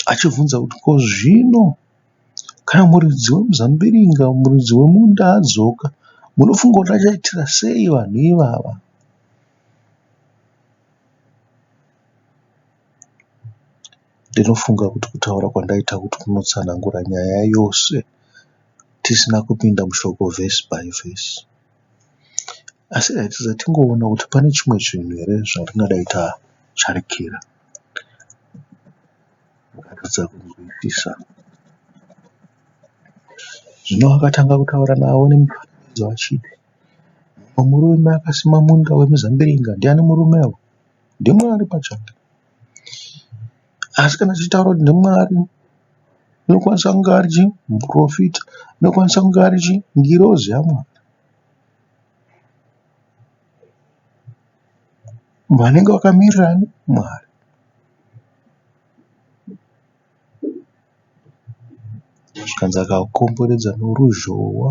achibvunza kuti ko zvino. Kana muridzi wemuzambiringa, muridzi wemunda adzoka, munofunga kuti achaitira sei vanhu ivava? Ndinofunga kuti kutaura kwandaita kuti kunotsanangura nyaya yose tisina kupinda mushoko verse by verse. Asi ratidza tingoona kuti pane chimwe chinhu here zvatingadai tacharikira. Ratidza kunzwisisa. Zvino akatanga kutaura navo nemifananidzo achiti, Mumwe murume akasima munda wemizambiringa. Ndiani murumewo? NdiMwari pachake. Asi kana tichitaura kuti ndiMwari, inokwanisa kunge ari chii? Muprofita. Inokwanisa kunge ari chii? Ngirozi yaMwari. Vanenge vakamirira ani? Mwari. Zvikanzi akakomberedza noruzhowa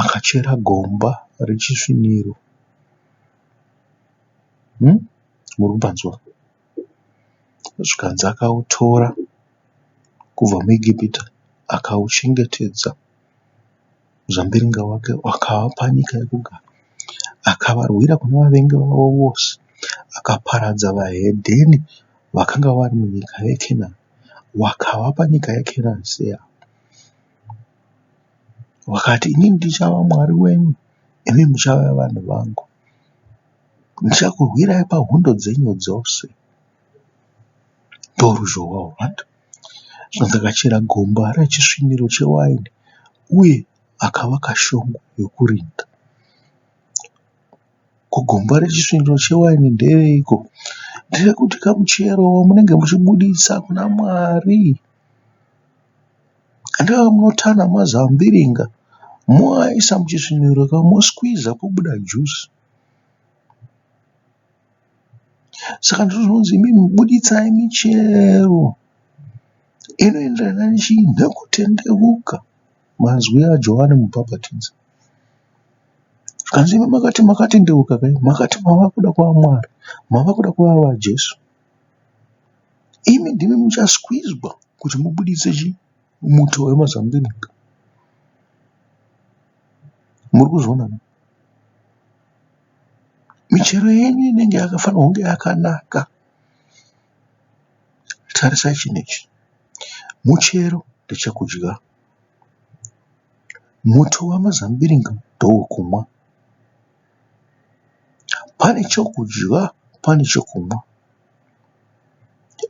akachera gomba rechisviniro. Muri kupanzwa? Zvikanzi akautora kubva muEgipita akauchengetedza muzambiringa wake akavapa nyika yekugara. Akavarwira kune vavengi vavo vose. Akaparadza vahedheni vakanga vari munyika yeKenani. Wakavapa nyika yeKenani seyavo. Wakati, inini ndichava Mwari wenyu, imi muchava vanhu vangu. Ndichakurwirai pahondo dzenyu dzose. Ndoruzhowa urwu. Zvanzi akachera gomba rechisviniro chewaini uye akavaka shongwe yokurinda. Ko gomba rechisviniro chewaini ndereiko? Nderekuti kamuchero wamunenge muchibuditsa kuna Mwari. Handika munotanha mazambiringa moaisa muchisviniro ka moskwiza pobuda juice. Saka ndozvinonzi imimi buditsai michero inoenderana nechii nekutendeuka mazwi aJohani mubhabhatidzi. Zvikanzi imi makati makatendeuka kai makati mava kuda kuva Mwari mava kuda kuva vaJesu. Imi ndimi muchasqueezwa kuti mubuditse chii muto wemazambiringa. Muri kuzviona? Michero yenyu inenge yakafanirwa kunge yakanaka. Tarisai chinhu ichi. Muchero ndechekudya. Muto wemazambiringa ndewekumwa. Pane chokudya pane chokumwa.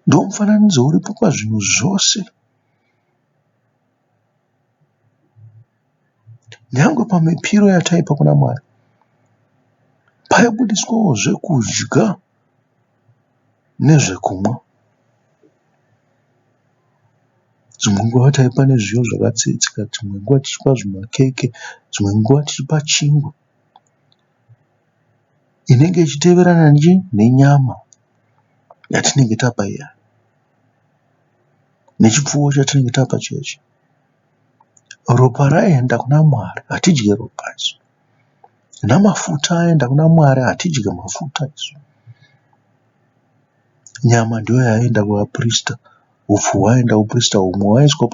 Ndomufananidzo uripo pazvinhu zvose. Nyangwe pamipiro yataipa kuna Mwari paibudiswawo zvekudya nezvekumwa. Dzimwe nguva taipa nezviyo zvakatsetseka, dzimwe nguva tichipa zvimakeke, dzimwe nguva tichipa chingwa inenge ichiteverana nenyama yatinenge tapa iya nechipfuwo chatinenge tapa chiya chiya. Ropa raenda kuna Mwari hatidye ropa isu. Namafuta aenda kuna Mwari hatidye mafuta isu. Nyama ndiyo yaienda kuvaprista, hupfu hwaienda kuprista humwe hwaiiswa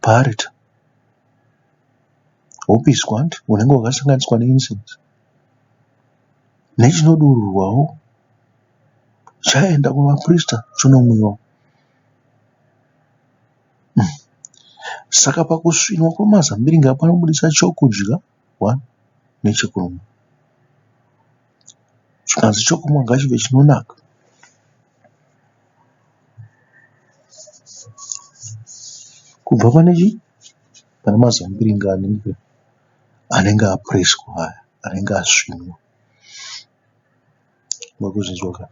paarita hwopiswa hanti hunenge hwakasanganiswa neincense nechinodururwawo chaienda kuvaprista chonomwiwa. Saka pakusvinwa kwemazambiringa panobudisa chokudya one nechekunwa. Chikanzi chokunwa ngachive chinonaka. Kubva pane chii? Pane mazambiringa anenge apureswa aya, anenge asvinwa. Murikuzvinzwa ka?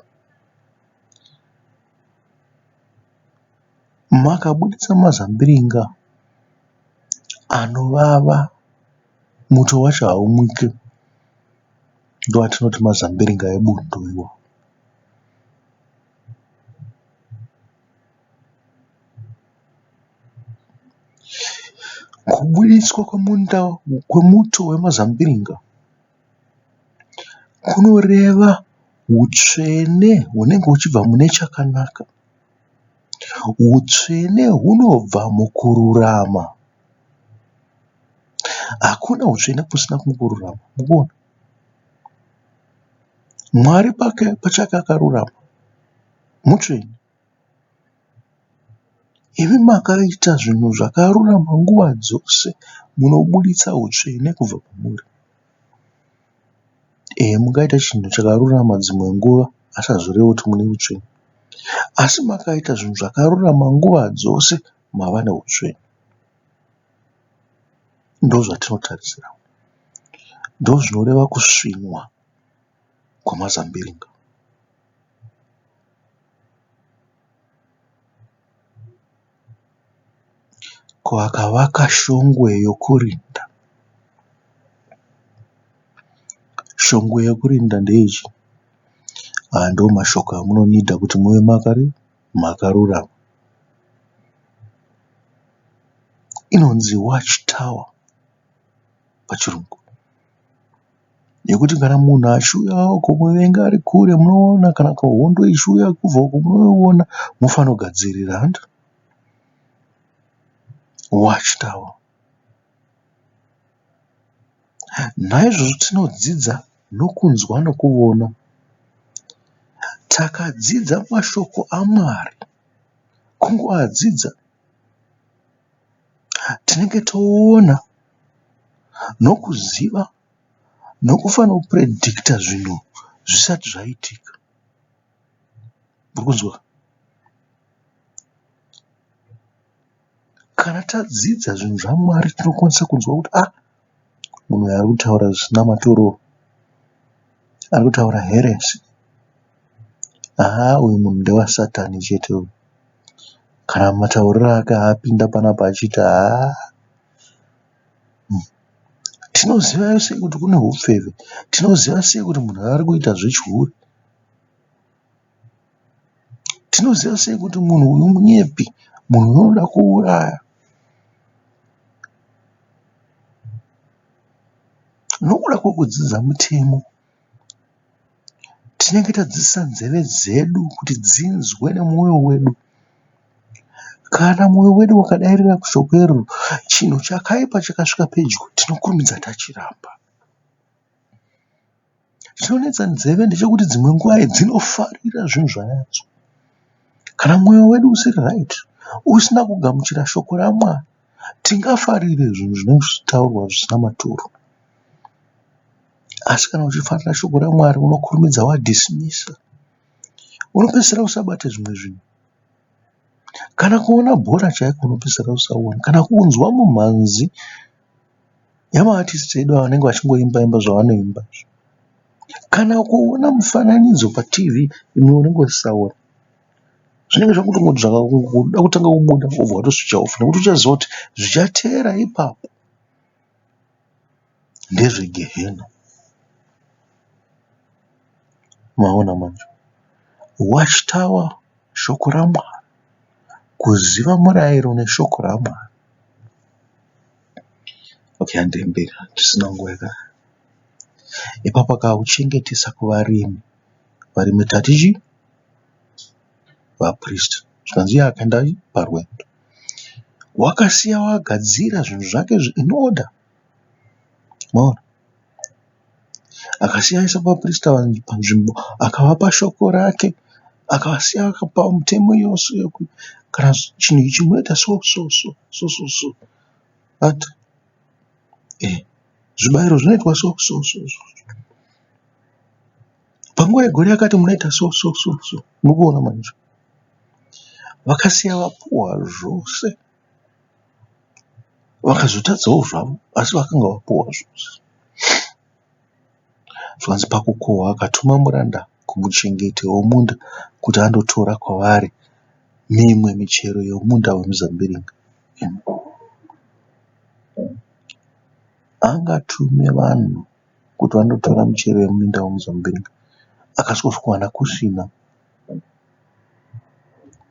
Makabuditsa mazambiringa anovava muto wacho haumwike ndoatinoti mazambiringa ebundu iwawo. Kubuditswa kwemuto wemazambiringa kunoreva hutsvene hunenge huchibva mune chakanaka. Hutsvene hunobva mukururama. Hakuna hutsvene kusina kururama. Mukuona? Mwari pake pachake akarurama. Mutsvene. Imi makaita zvinhu zvakarurama nguva dzose munobuditsa hutsvene kubva pamuri. Ehe mungaita chinhu chakarurama dzimwe nguva asi hazvirevi kuti mune hutsvene. Asi makaita zvinhu zvakarurama nguva dzose mava nehutsvene. Ndozvatinotarisira. Ndozvinoreva kusvinwa kwamazambiringa. Ko akavaka shongwe yokurinda. Shongwe yokurinda ndeyechii? Aya ndiwo mashoko amunonidha kuti muve makarurama. Inonzi watch tower pachirungu. Yekuti kana munhu achiuya kumuvenga ari kure munoona kana hondo ichiuya kubva uko munoiona mofanogadzirira hanti. Watch tower. Naizvozvo tinodzidza nokunzwa nokuvona. Takadzidza mashoko aMwari. Kungoadzidza tinenge toona nokuziva nokufanopredicta zvinhu zvisati zvaitika. Muri kunzwa? Kana tadzidza zvinhu zvaMwari tinokwanisa kunzwa kuti ah munhu uyu ari kutaura zvisina maturo, ari kutaura heresy. Haa uyu munhu ndewasatani chete uyu. Kana matauriro ake aapinda panapa achiita haa. Tinoziva sei kuti kune hupfeve? Tinoziva sei kuti munhu ari kuita zvechihure? Tinoziva sei kuti munhu uyu munyepi, munhu uyu unoda kuuraya? Nokuda kwekudzidza mutemo, tinenge tadzidzisa nzeve dzedu kuti dzinzwe nemwoyo wedu. Kana mwoyo wedu wakadairira kushoko iroro, chinhu chakaipa chakasvika pedyo, tinokurumidza tachiramba. Chinonetsa nzeve ndechekuti dzimwe nguva dzinofarira zvinhu zvanadzo. Kana mwoyo wedu usiri right, usina kugamuchira shoko raMwari, tingafarire zvinhu zvinotaurwa zvisina maturo. Asi kana uchifarira shoko raMwari unokurumidza wadhismisa. Unopedzisira usabate zvimwe zvinhu. Kana kuona bhora chaiko unopedzisira usaona. Kana kunzwa mumhanzi yamaartist edu vanenge vachingoimba imba zvavanoimba izvo. Kana kuona mufananidzo paTV imwe unenge usisaoni. Zvinenge zvakutongoti zvakuda kutanga kubuda wobva watoswicha off nekuti uchaziva kuti zvichateera ipapo ndezvegehena. Maona manje. Watch Tower shoko raMwari. Kuziva murayiro neshoko raMwari. Okay, handei mberi tisina nguva yakareba. Ipapo akauchengetesa kuvarimi. Varimi tati chii? Vapristi. Zvikanzi iye akaenda parwendo. Wakasiya wagadzira zvinhu zvake in order. Maona? Akasiya aisa vaprista panzvimbo akavapa shoko rake akasiya akapa mutemo yose yekuti kana chinhu ichi munoita so so so so so so but eh zvibayiro zvinoitwa so so so so panguva yegore yakati munoita so so so so murikuona manje vakasiya vapuwa zvose Vakazotadzawo zvavo asi vakanga vapuwa zvose. Zvikanzi pakukohwa akatuma muranda kumuchengeti womunda kuti andotora kwavari mimwe michero yomunda wemizambiringa. Angatume vanhu kuti vandotora michero yemuminda wemuzambiringa akasvikowana kusina.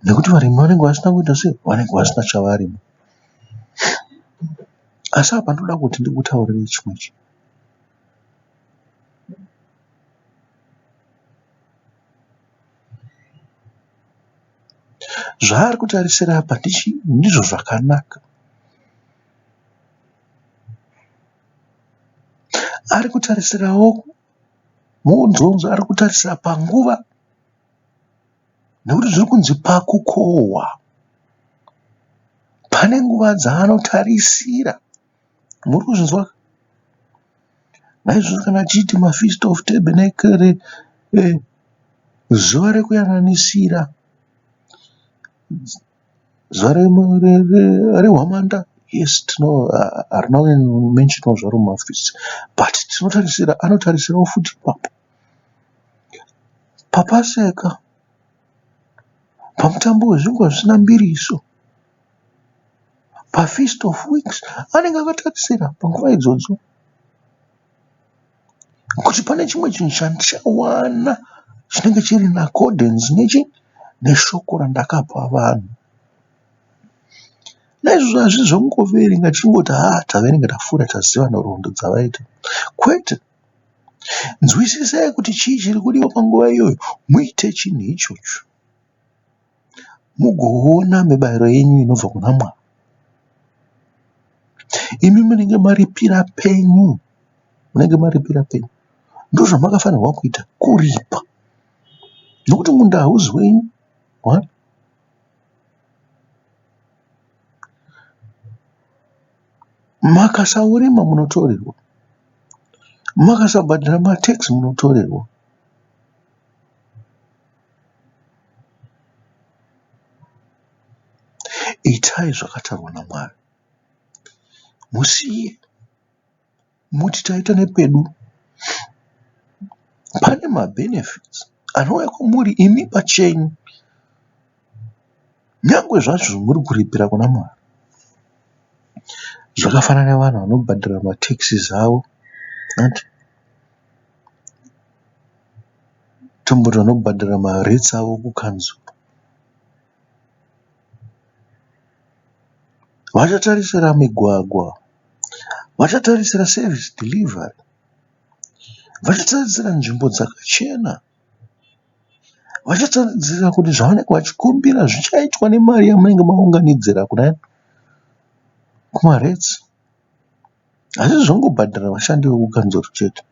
Nekuti varimi vanenge vasina kuita sei? Vanenge vasina chavarima. Asi apa ndoda kuti ndikutaurirei chimwe chinhu. Zvaari kutarisira apa ndizvo zvakanaka. Ari kutarisirawo muunzunzu ari kutarisira panguva nekuti zviri kunzi pakukohwa. Pane nguva dzaanotarisira. Muri kuzvinzwa? Naizvozvo kana tichiti maFeast of Tabernacle, zuva rekuyananisira, zuva rehwamanda, yes harina kumentionwa zvaro mumafeasts but tinotarisira anotarisirawo futi ipapo. PaPaseka, pamutambo wezvingwa zvisina mbiriso. PaFeast of Weeks anenge akatarisira panguva idzodzo kuti pane chimwe chinhu chandichawana chinenge chiri in accordance nechi neshoko randakapa vanhu. Naizvozvo hazvisi zvekungoverenga tichingoti haa taverenga tafura taziva nhoroondo dzavaita. Kwete, nzwisisai kuti chii chiri kudiwa panguva iyoyo muite chinhu ichocho. Mugoona mibairo yenyu inobva kuna Mwari. Imi munenge maripira penyu, munenge maripira penyu. Ndozvamakafanirwa kuita, kuripa. Nokuti munda hauzi wenyu. One. Makasaurima munotorerwa. Makasabhadhara matax munotorerwa. Itai zvakatarwa naMwari. Musiye muti taita nepedu. Pane mabenefits anouya kwamuri imi pachenyu nyangwe zvazvo muri kuripira kuna Mwari. Zvakafanana nevanhu vanobhadhara mataxes avo hanti. Tomboti vanobhadhara marates avo kukanzuru. Vachatarisira migwagwa, vachatarisira service delivery, vachatarisira nzvimbo dzakachena, vachatarisira kuti zvavanenge vachikumbira zvichaitwa nemari yamunenge maunganidzira kudai kumarates. Hazvisi zvekungobhadhara vashandi vekukanzuru chete.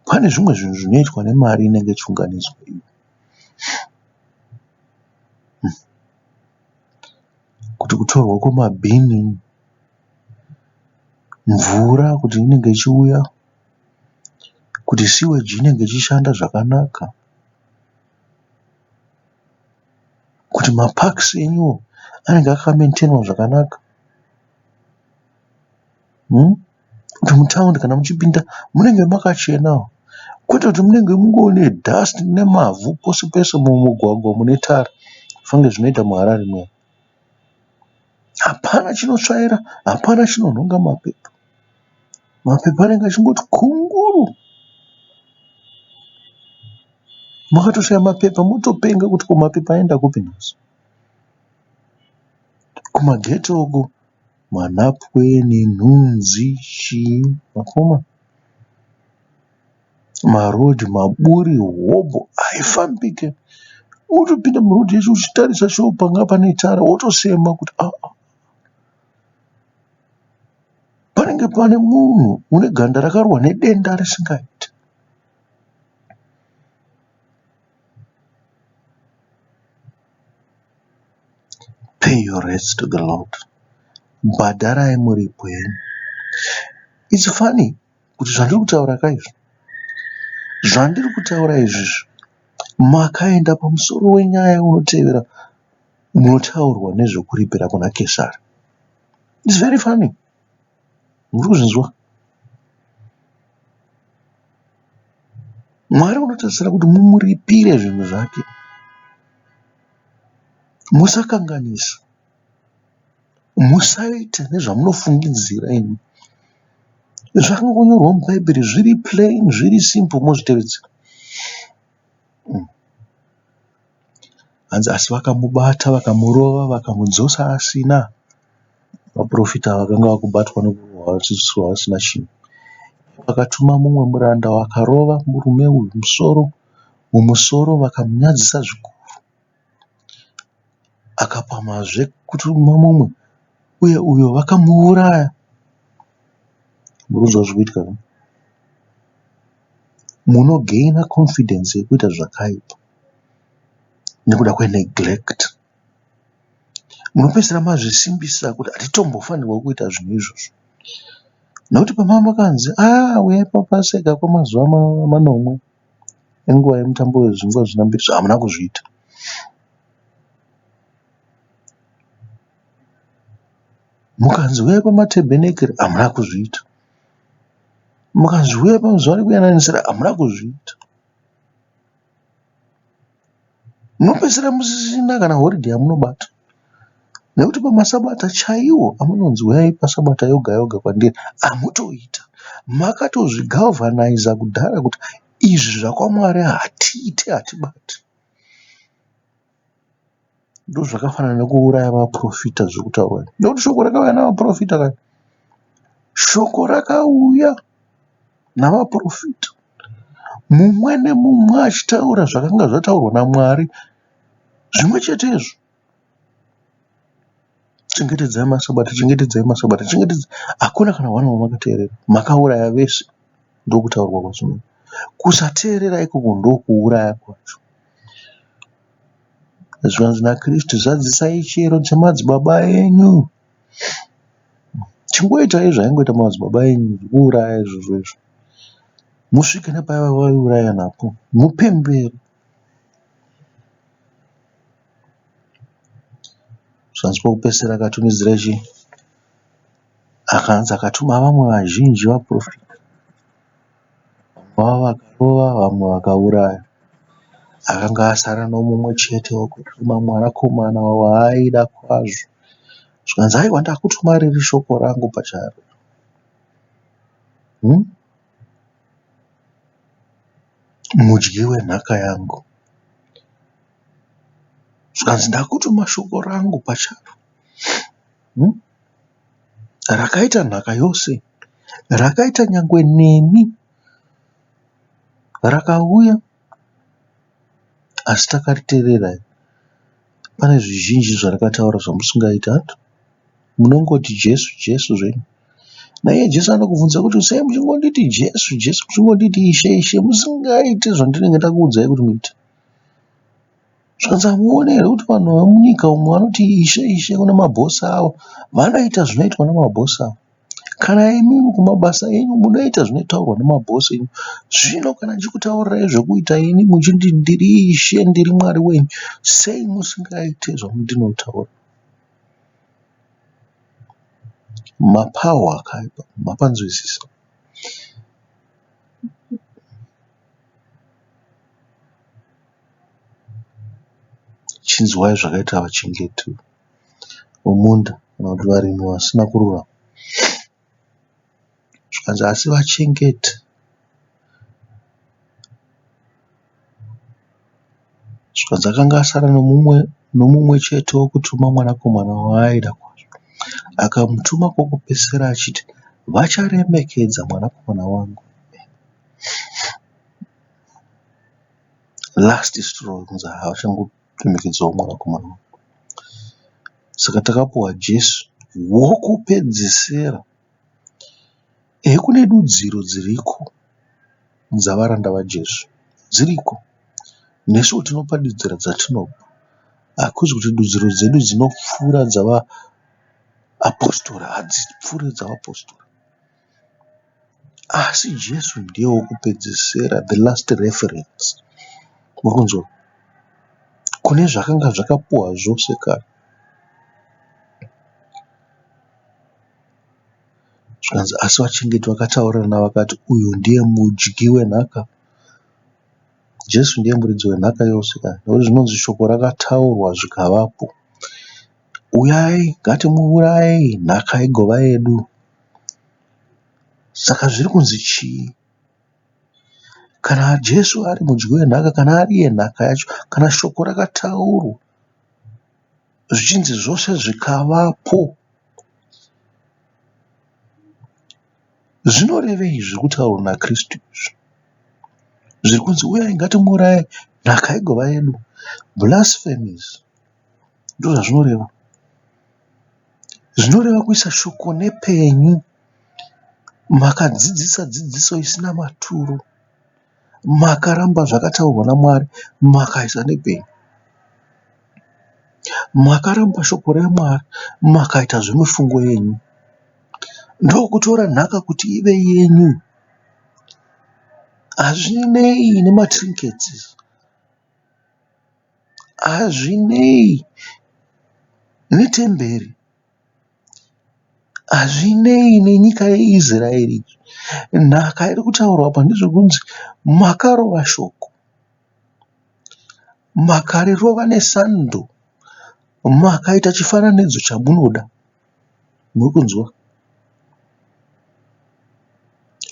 Pane zvimwe zvinhu zvinoitwa nemari inenge ichiunganidzwa iyi. Kuti kutorwa kwemabhini, mvura kuti inenge ichiuya, kuti siweji inenge ichishanda zvakanaka, kuti mapakisi enyuwo anenge akamenitenwa zvakanaka. Kuti mutaundi kana muchipinda munenge makachena kwete kuti munenge mungori nedhasiti nemavhu pose pose mumugwagwa mune tara fanike zvinoita muHarare muya. Hapana chinotsvaira, hapana chinonhonga mapepa. Mapepa anenge achingoti kunguru. Makatoshaya mapepa motopenga kuti ko mapepa aenda kupi nhasi. Kumaghetto uko manhapwe nenhunzi chii vakoma maroad maburi hobho haifambike wotopinda muroad yacho uchitarisa sure panga pane tara wotosema kuti aa panenge pane munhu une ganda rakarohwa nedenda risingaiti. Pay your rates to the Lord. Bhadharai muripo yenyu. It's funny kuti zvandiri kutaura ka izvi, zvandiri kutaura izvi makaenda pamusoro wenyaya unotevera unotaurwa nezvekuripira kuna Kesari. It's very funny. Muri kuzvinzwa? Mwari unotarisira kuti mumuripire zvinhu zvake. Musakanganisa. Musaite nezvamunofungidzira imi. Zvakangonyorwa muBhaibheri zviri plain, zviri simple mozvitevedzera. Hanzi asi vakamubata vakamurova vakamudzosa asina. Vaporofita vakanga vakubatwa nekurohwa vachiiswa vasina chinhu. Vakatuma mumwe muranda vakarova murume uyu musoro mumusoro vakamunyadzisa zvikuru. Akapamhazve kutuma mumwe, uye uyo vakamuuraya. Murikunzwa zviri kuitika ka? Munogaina confidence yekuita zvakaipa nekuda kweneglect. Munopedzisira mazvisimbisa kuti hatitombofanirwa kuita zvinhu izvozvo. Nekuti pamanga makanzi ah uyai paPaseka kwemazuva manomwe enguva yemutambo wezvingwa zvisina mbiriso hamuna kuzviita. Mukanzi huyai pamatebhenekeri hamuna kuzviita. Mukanzi huyai pazuva rekuyananisira hamuna kuzviita. Munopedzisira musisina kana horidhe yamunobata nekuti pamasabata chaiwo amunonzi huyai pasabata yoga yoga kwandiri hamutoita. Makatozvigalvanaiza kudhara kuti izvi zvakwaMwari hatiite hatibati. Ndozvakafanana nekuuraya vaprofita zviri kutaurwa nekuti shoko rakauya navaprofita kani. Shoko rakauya navaprofita mumwe nemumwe achitaura zvakanga zvataurwa naMwari zvimwe chete izvo. Chengetedzai masabata, chengetedzai masabata, chengetedzai. Hakuna kana one wamakateerera. Makauraya vese. Ndokutaurwa kwazvinoita. Kusateerera ikoko ndokuuraya kwacho. Zvikanzi naKristu zadzisai chiyero chemadzibaba enyu. Chingoitai zvaingoita madzibaba enyu zvekuuraya izvozvo izvo. Musvike nepaya vaiuraya napo mupembere. Zvikanzi pokupedzisira akatumidzira chii? Akanzi akatuma vamwe vazhinji vaprofita. Vamwe vavo vakarova vamwe vakauraya. Akanga asara nomumwe chete wokutuma mwanakomana waaida kwazvo. Zvikanzi aiwa ndakutuma riri shoko rangu pacharo. Hmm? Mudyi wenhaka yangu. Zvikanzi ndakutuma shoko rangu pacharo. Hmm? Rakaita nhaka yose. Rakaita nyangwe nemi. Rakauya asi takariterera. Pane zvizhinji zvarakataura zvamusingaiti hanti? Munongoti Jesu Jesu zvenyu. Naiye Jesu anokubvunza kuti sei muchingonditi Jesu Jesu muchingonditi Ishe Ishe musingaiti zvandinenge ndakuudzai kuti muite. Zvikanzi hamuoni here kuti vanhu vemunyika umu vanoti Ishe Ishe kune mabhosi avo vanoita zvinoitwa nemabhosi avo. Kana imimi kumabasa enyu munoita zvinotaurwa nemabhosi enyu. Zvino kana ndichikutaurirai zvekuita ini muchinditi ndiri Ishe ndiri Mwari wenyu sei musingaite zvandinotaura? Mapahwa akaipa mapanzwisisa. Chinzwai zvakaita vachengeti vomunda kana kuti varimi vasina kururama. Zvikanzi asi vachengeti zvikanzi akanga asara nomumwe chete wokutuma mwanakomana waaida kwazvo. Akamutuma kwokupedzisira achiti, Vacharemekedza mwanakomana wangu. Last straw kunzi havachangoremekedzawo mwanakomana wangu. Saka takapuwa Jesu wokupedzisira. Ehe kune dudziro dziriko dzavaranda vaJesu. Dziriko. Nesuwo tinopa dudziro dzatinopa. Hakuzi kuti dudziro dzedu dzinopfuura dzavaapostora. Hadzipfuuri dzavapostora. Asi Jesu ndiye wokupedzisira, the last reference. Murikunzwa? Kune zvakanga zvakapuwa zvose kare. Zvikanzi asi vachengeti vakataurirana vakati uyu ndiye mudyi wenhaka. Jesu ndiye muridzi wenhaka yose nekuti zvinonzi shoko rakataurwa zvikavapo. Uyai ngatimuurayei nhaka igova yedu. Saka zviri kunzi chii? Kana Jesu ari mudyi wenhaka, kana ari iye nhaka yacho, kana shoko rakataurwa zvichinzi zvose zvikavapo, zvinorevei zviri kutaurwa naKristu izvi? Zviri kunzi uyai ngatimuuraye nhaka igova yedu. Blasphemies. Ndozvazvinoreva. Zvinoreva kuisa shoko nepenyu. Makadzidzisa dzidziso isina maturo. Makaramba zvakataurwa naMwari makaisa nepenyu. Makaramba shoko raMwari makaita zvemifungo yenyu. Ndokutora nhaka kuti ive yenyu. Hazvinei nematrinkets. Hazvinei netemberi. Hazvinei nenyika yeIsraeri. Nhaka iri kutaurwa apa ndezvekunzi makarova shoko. Makarirova nesando. Makaita chifananidzo chamunoda. Muri kunzwa?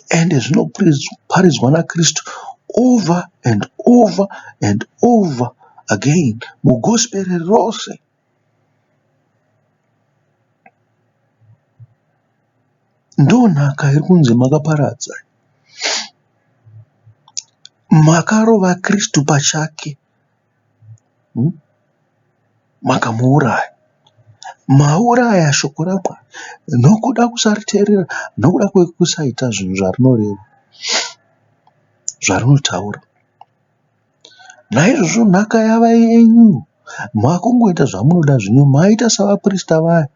Ende zvinoparidzwa naKristu over and over and over again mugosperi rose. Ndonhaka iri kunzi makaparadza. Makarova Kristu pachake. Makamuuraya. Mauraya shoko raMwari nokuda kusariteerera, nokuda kwekusaita zvinhu zvarinoreva, zvarinotaura. Naizvozvo nhaka yava yenyu. Makungoita zvamunoda zvino maita savaprista vaya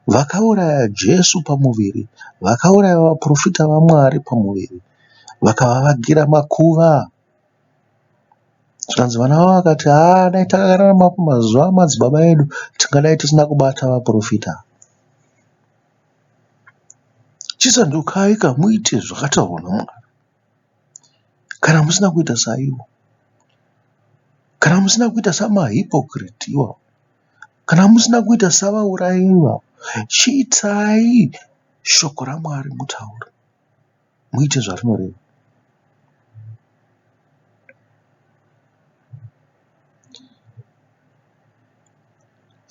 vakauraya Jesu pamuviri, vakauraya vaprofita vaMwari pamuviri, vakavavagira makuva. Zvikanzi vana vavo vakati, haa dai takararama pamazuva amadzibaba edu tingadai tisina kubata vaprofita. Chisandukai ka muite zvakataurwa naMwari. Kana musina kuita saivo, kana musina kuita samahipokriti iwawo, kana musina kuita savaurayi ivavo, chiitai shoko raMwari mutaure, muite zvarinoreva.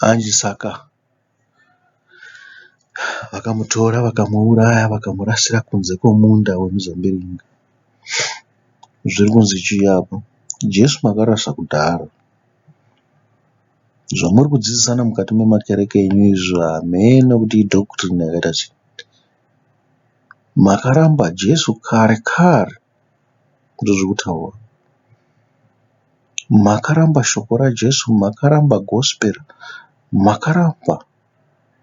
Hanzi saka Vakamutora vakamuuraya vakamurasira kunze kwemunda wemuzambiringa. Zviri kunzi chii apa? Jesu makarasa kudhara. Zvamuri kudzidzisana mukati memakereke enyu izvi hameno kuti idoctrine yakaita sei. Makaramba Jesu kare kare ndozviri kutaurwa. Makaramba shoko raJesu, makaramba gospel, makaramba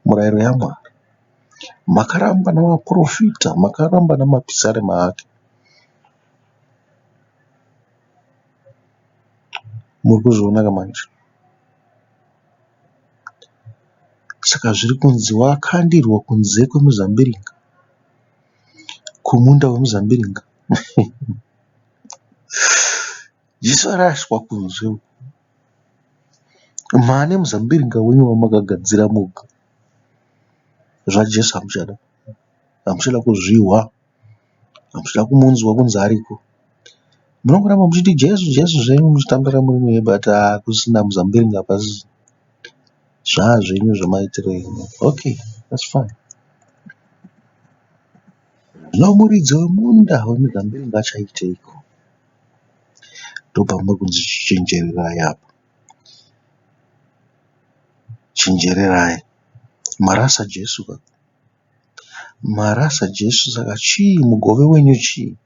murayiro yaMwari, makaramba navaporofita, makaramba namapisarema ake. Muri kuzvionaka manje? Saka zviri kunzi wakandirwa kunze kwemuzambiringa, kumunda wemuzambiringa. Jesu araswa kunze uko. Mane muzambiringa wenyu wamakagadzira moga. ZvaJesu hamuchada. Hamuchada kuzvihwa. Hamuchada kumunzwa kunzi ariko. Munongoramba muchiti Jesu Jesu zvenyu muchitambira muri muye but hakusina muzambiringa pasisina. Zvazvenyu zvemaitiro enyu. Okay, that's fine. Zvino muridzi wemunda wemizambiringa achaiteiko? Ndopamuri kunzi chenjererai apa. Chenjererai. Marasa Jesu ka. Marasa Jesu saka chii mugove wenyu chii?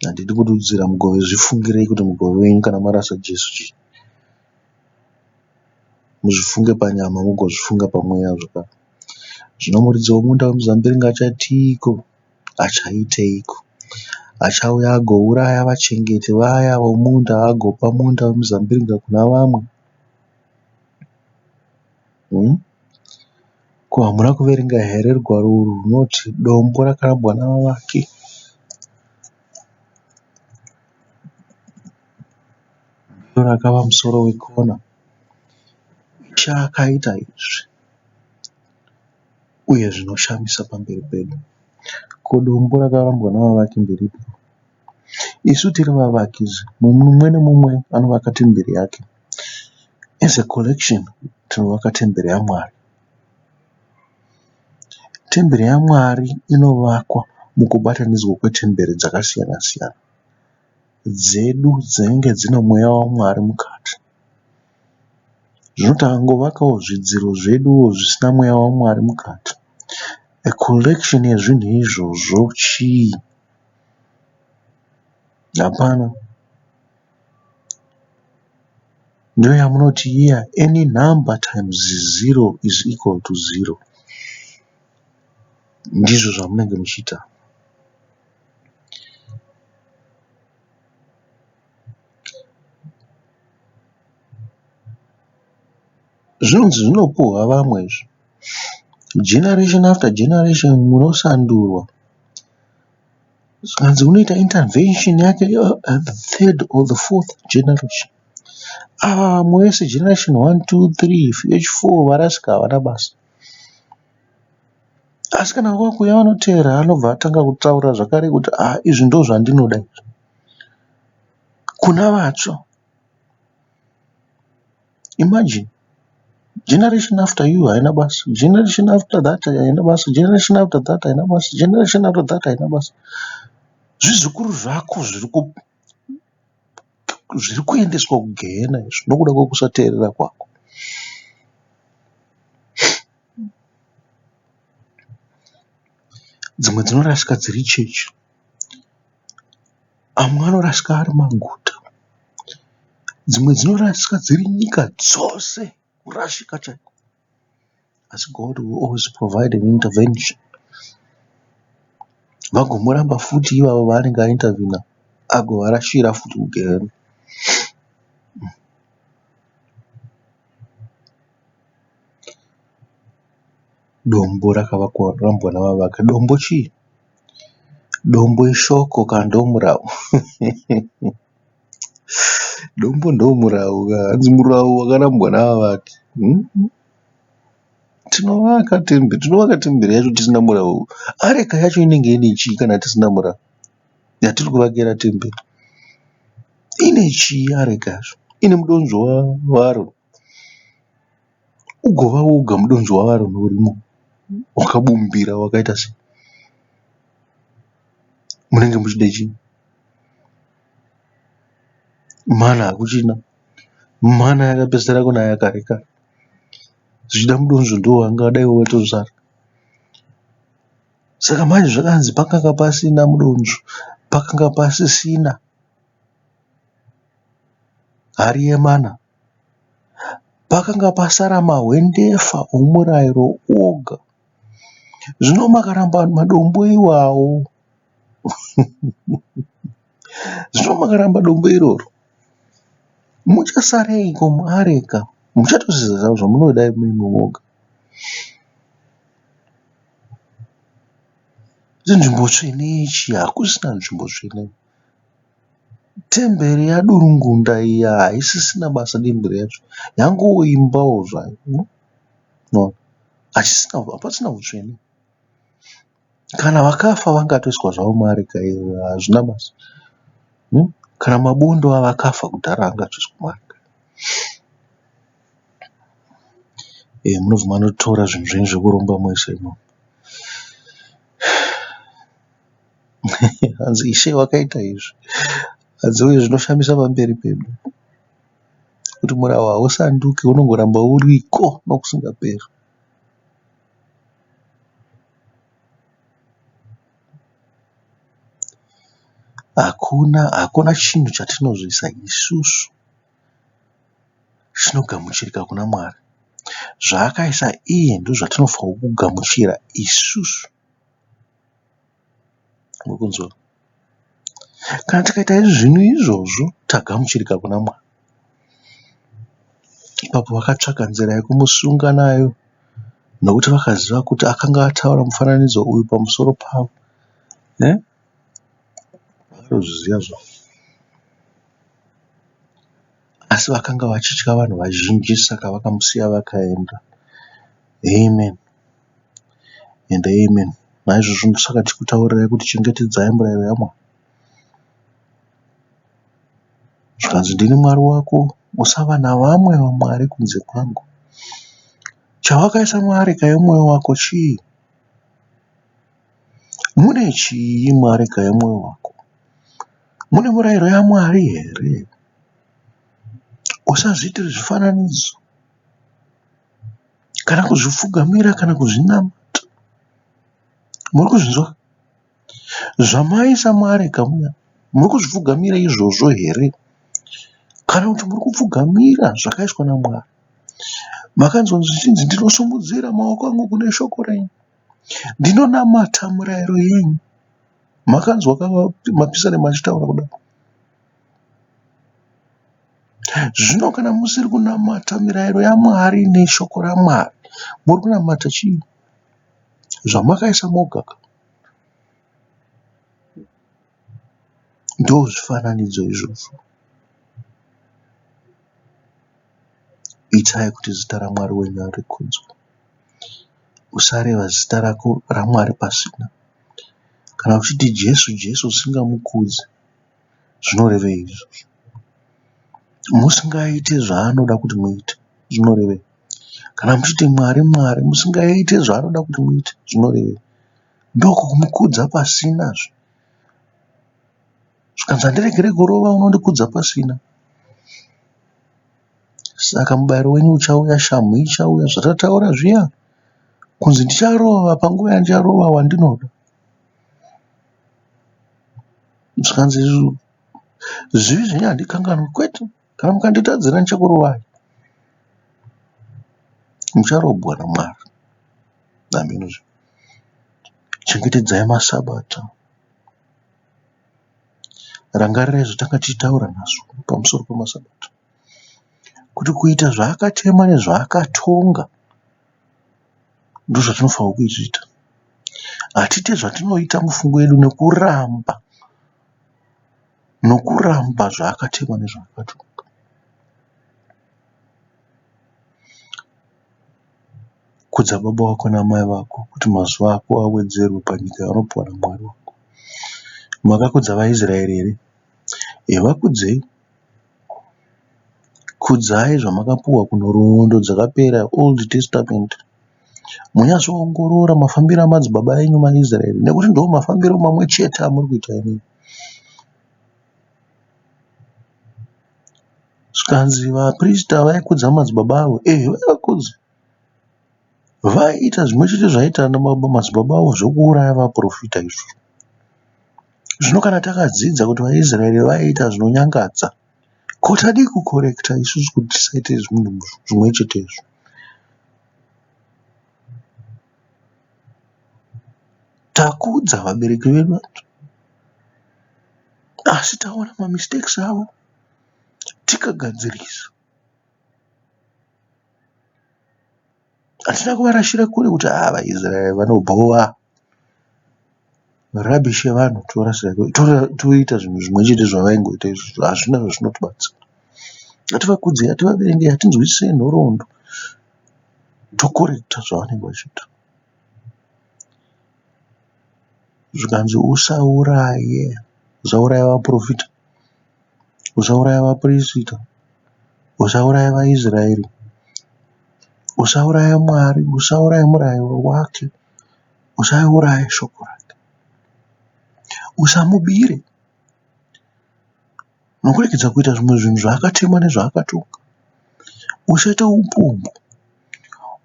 Handidi kududzira mugove zvifungirei kuti mugove wenyu kana marasa Jesu chii. Muzvifunge panyama mugozvifunga pamweya zvakare. Zvino muridzi womunda wemuzambiringa achatiiko? Achaiteiko? Achauya agouraya vachengeti vaya vomunda agopa munda wemuzambiringa kuna vamwe. Hmm? Ko hamuna kuverenga here rugwaro urwu runoti dombo rakarambwa navavaki ndiro rakava musoro wekona. Ishe akaita izvi uye zvinoshamisa pamberi pedu. Ko dombo rakarambwa navavaki nderipi? Isu tiri vavaki, mumwe nemumwe anovaka temberi yake. As a collection tinovaka temberi yaMwari. Temberi yaMwari inovakwa mukubatanidzwa kwetemberi dzakasiyana siyana. Dzedu dzinenge dzine mweya waMwari mukati. Zvino takangovakawo zvidziro zveduwo zvisina mweya waMwari mukati. A collection yezvinhu izvozvo chii? Hapana. Ndiyo yamunoti iya any number times zero is equal to zero. Ndizvo zvamunenge muchiita. Zvinonzi zvinopuhwa vamwe izvi. Generation after generation munosandurwa. Zvikanzi unoita intervention yake at the third or the fourth generation. Ava vamwe vese generation 1, 2, 3, H4 varasika havana basa. Asi kana kwakuuya vanoteera anobva atanga kutaura zvakare kuti ah izvi ndozvandinoda izvi. Kuna vatsva. Imagine generation after you haina basa, generation after that haina basa, generation after that haina basa, generation after that haina basa. Zvizukuru zvako zviri kuendeswa kugehena izvi nokuda kwekusateerera kwako. Dzimwe dzinorasika dziri chechi. Amwe anorasika ari maguta. Dzimwe dzinorasika dziri nyika dzose kurashika chaiko. Asi God will always provide an intervention. Vagomuramba futi ivavo vaanenge aintervena agovarashira futi kugehena. Dombo rakavakwa rambwa navavaki. Dombo chii? Dombo ishoko kana ndomurau. Dombo ndomurau ka. Hanzi murau wakarambwa navavaki. Tinovaka temberi, tinovaka temberi yacho tisina murau. Areka yacho inenge ine chii kana tisina murau? Yatiri kuvakira temberi. Ine chii areka yacho? Ine mudonzvo waro. Ugova woga mudonzvo waAroni urimo wakabumbira wakaita sei? Munenge muchida chii? Mana hakuchina. Mana yakapedzisira kunaya kare kare. Zvichida mudonzvo ndiwo wangadai watozara. Saka manje zvakanzi pakanga pasina mudonzvo, pakanga pasisina hari yemana. Pakanga pasara mahwendefa omurayiro oga. Zvino makaramba madombo iwawo. Zvino makaramba dombo iroro, muchasareiko muareka? Muchatozviziva zvamunoda imimi moga. Nzvimbo tsvene ichi hakusina nzvimbo tsvene. Temberi yadurungunda iya haisisina basa temberi yacho yangoimbawo zvayo hapasisina hutsvene. Kana vakafa vangatoiswa zvavo muareka iyoyo hazvina basa. Kana mabondo avakafa kudhara angatoiswa muareka. Munobva manotora zvinhu zvenyu zvekuromba moisa imomo. Hanzi Ishe wakaita izvi. Hanzi uye zvinoshamisa pamberi pedu. Kuti murau hausanduki unongoramba uriko nokusingaperi. Hakuna hakuna chinhu chatinozoisa isusu chinogamuchirika kuna Mwari. Zvaakaisa iye ndozvatinofanirwa kugamuchira isusu. Murikunzwa? Kana tikaita zvinhu izvozvo tagamuchirika kuna Mwari. Ipapo vakatsvaka nzira yekumusunga nayo nokuti vakaziva kuti akanga ataura mufananidzo uyu pamusoro pavo. Eh? Vakatozviziva zvavo. Asi vakanga vachitya vanhu vazhinji saka vakamusiya vakaenda. Amen. And amen. Naizvozvo ndosaka tichikutaurirai kuti chengetedzai murayiro yaMwari. Zvikanzi ndini Mwari wako, usava navamwe vamwari kunze kwangu. Chawakaisa muareka yemwoyo wako chii? Mune chii muareka yemwoyo wako? Mune murayiro yaMwari here? Usazviitire zvifananidzo. Kana kuzvipfugamira kana kuzvinamata. Muri kuzvinzwa? Zvamaisa muareka muya, muri kuzvipfugamira izvozvo here? Kana kuti muri kupfugamira zvakaiswa naMwari? Makanzwa zvichinzi ndinosumudzira maoko angu kune shoko renyu. Ndinonamata murayiro yenyu. Makanzwa mapisarema achitaura kudaro. Zvino kana musiri kunamata mirayiro yaMwari neshoko raMwari, muri kunamata chii? Zvamakaisa moga ka. Ndozvifananidzo izvozvo. Itai kuti zita raMwari wenyu rikudzwe. Usareva zita rako raMwari pasina. Kana uchiti Jesu Jesu usingamukudzi zvinorevei izvozvo? Musingaite zvaanoda kuti muite zvinorevei? Kana muchiti Mwari Mwari musingaite zvaanoda kuti muite zvinorevei? Ndokumukudza pasinazve. Zvikanzi handiregere kurova unondikudza pasina. Saka mubairo wenyu uchauya, shamhu ichauya, zvatataura zviya kunzi ndicharova panguva yandicharova wandinoda. Zvikanzi zvivi zvenyu handikanganwi kwete, kana mukanditadzira ndichakurovai. Mucharobwa naMwari. Hameno zve. Chengetedzai masabata. Rangarirai zvatanga tichitaura nazvo pamusoro pemasabata. Kuti kuita zvaakatema nezvaakatonga ndozvatinofanirwa kuita. Hatiite zvatinoita mufungo yedu nekuramba nokuramba zvaakatema nezvaakatonga. Kudza baba vako namai vako kuti mazuva ako awedzerwe panyika yaunopiwa naMwari wako. Makakudza vaIsraeri here? Vakudzei. Kudzai zvamakapuwa kunhoroondo dzakapera Old Testament. Munyatsoongorora mafambiro amadzibaba enyu maIsraeri nekuti ndiwo mafambiro mamwe chete amuri kuita imimi. Zvikanzi vaprista vaikudza madzibaba avo. Ehe vaivakudza. Vaiita zvimwe chete zvaiita madzibaba avo zvekuuraya vaprofita izvo. Zvino kana takadzidza kuti vaIsraeri vaiita zvinonyangadza, ko tadii kukorekta isusu kuti tisaite zvinhu zvimwe chetezvo? Takudza vabereki vedu asi taona mamistakes avo tikagadzirisa. Hatina kuvarashira kure kuti haa vaIsraeri vanobhowa. Rubbish yevanhu torasira kure toita zvinhu zvimwe chete zvavaingoita izvozvo hazvina zvazvinotibatsira. Ngativakudzei, ngativaverengei, ngatinzwisisei nhoroondo tokorekta zvavanenge vachiita. Zvikanzi usauraye, usauraya vaprofita, usauraya vapirisita, usauraya vaIsraeri, usauraya Mwari, usauraya murayiro wake, usauraya shoko rake, usamubire nokuregedza kuita zvimwe zvinhu zvaakatema nezvaakatonga, usaita upombwe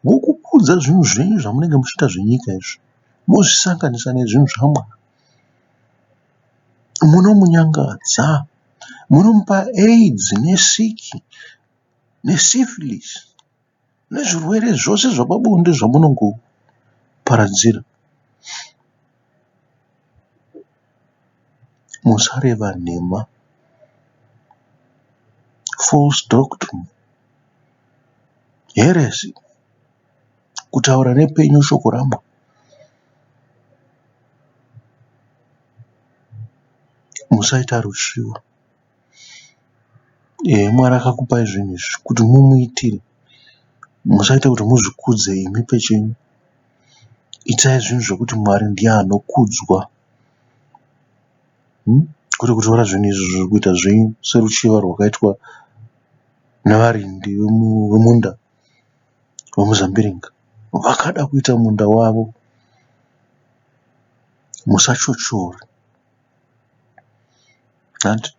wokukudza zvinhu zvenyu zvamunenge muchiita zvenyika izvi mozvisanganisa nezvinhu zvaMwari. Munomunyangadza, munomupa aids nesiki nesyphilis nezvirwere zvose zvepabonde zvamunongoparadzira. Musareva nhema, false doctrine, heresy, kutaura nepenyu shoko raMwari. Musaita ruchiva. Ehe Mwari akakupai zvinhu izvi kuti mumuitire. Musaita kuti muzvikudze imi pachenyu. Itai zvinhu zvekuti Mwari ndiye anokudzwa. Kwete kutora zvinhu izvi kuita zvenyu seruchiva rwakaitwa nevarindi vemunda wemuzambiringa. Vakada kuita munda wavo. Musachochora. Hanti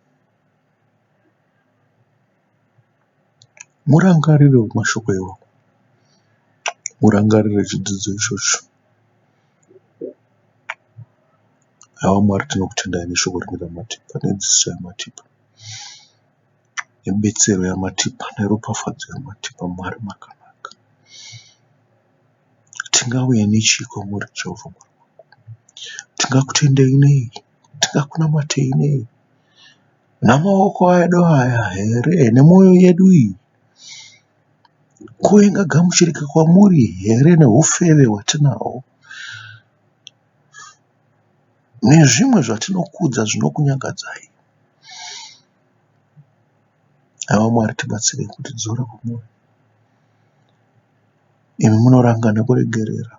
murangarire mashoko iwawo. Murangarire chidzidzo ichocho. Haiwa Mwari tinokutendai neshoko renyu ramatipa nedzidziso yamatipa nebetsero yamatipa neropafadzo yamatipa. Mwari makanaka. Tingauye nechii kwamuri Jehovha Mwari wangu? Tingakutendei nei? Tingakunamatei nei? Namaoko edu aya here nemwoyo yedu iyi? Ko ingagamuchirika kwamuri here neufeve hwatinahwo nezvimwe zvatinokudza zvinokunyangadzai? Haiwa Mwari tibatsirei kutidzora kwamuri. Imi munoranga nekuregerera.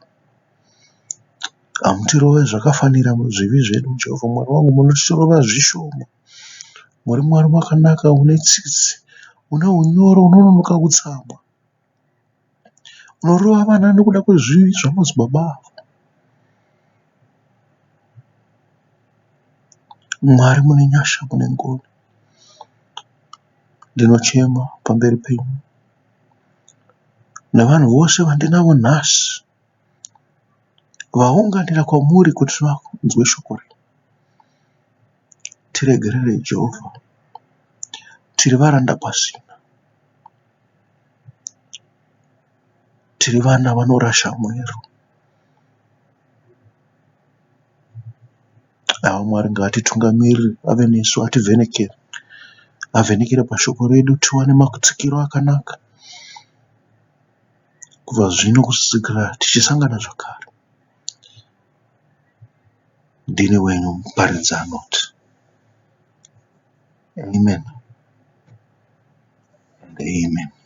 Hamutirove zvakafanira zvivi zvedu Jehovha Mwari wangu munotirova zvishoma. Muri Mwari wakanaka une tsitsi, une unyoro, unononoka kutsamwa. Unorova vana nekuda kwezvivi zvamadzibaba avo. Mwari mune nyasha mune ngoni. Ndinochema pamberi penyu nevanhu vose vandinavo nhasi vaunganira kwamuri kuti vanzwe shoko renyu. Tiregererei Jehovha, tiri varanda pasina, tiri vana vanorasha mwero. Ava Mwari ngaatitungamirire ave nesu ativhenekere, avhenekere pashoko redu tiwane matsikiro akanaka kubva zvino kusvikira tichisangana zvakare. Ndini wenyu muparidzi anoti Amen and Amen.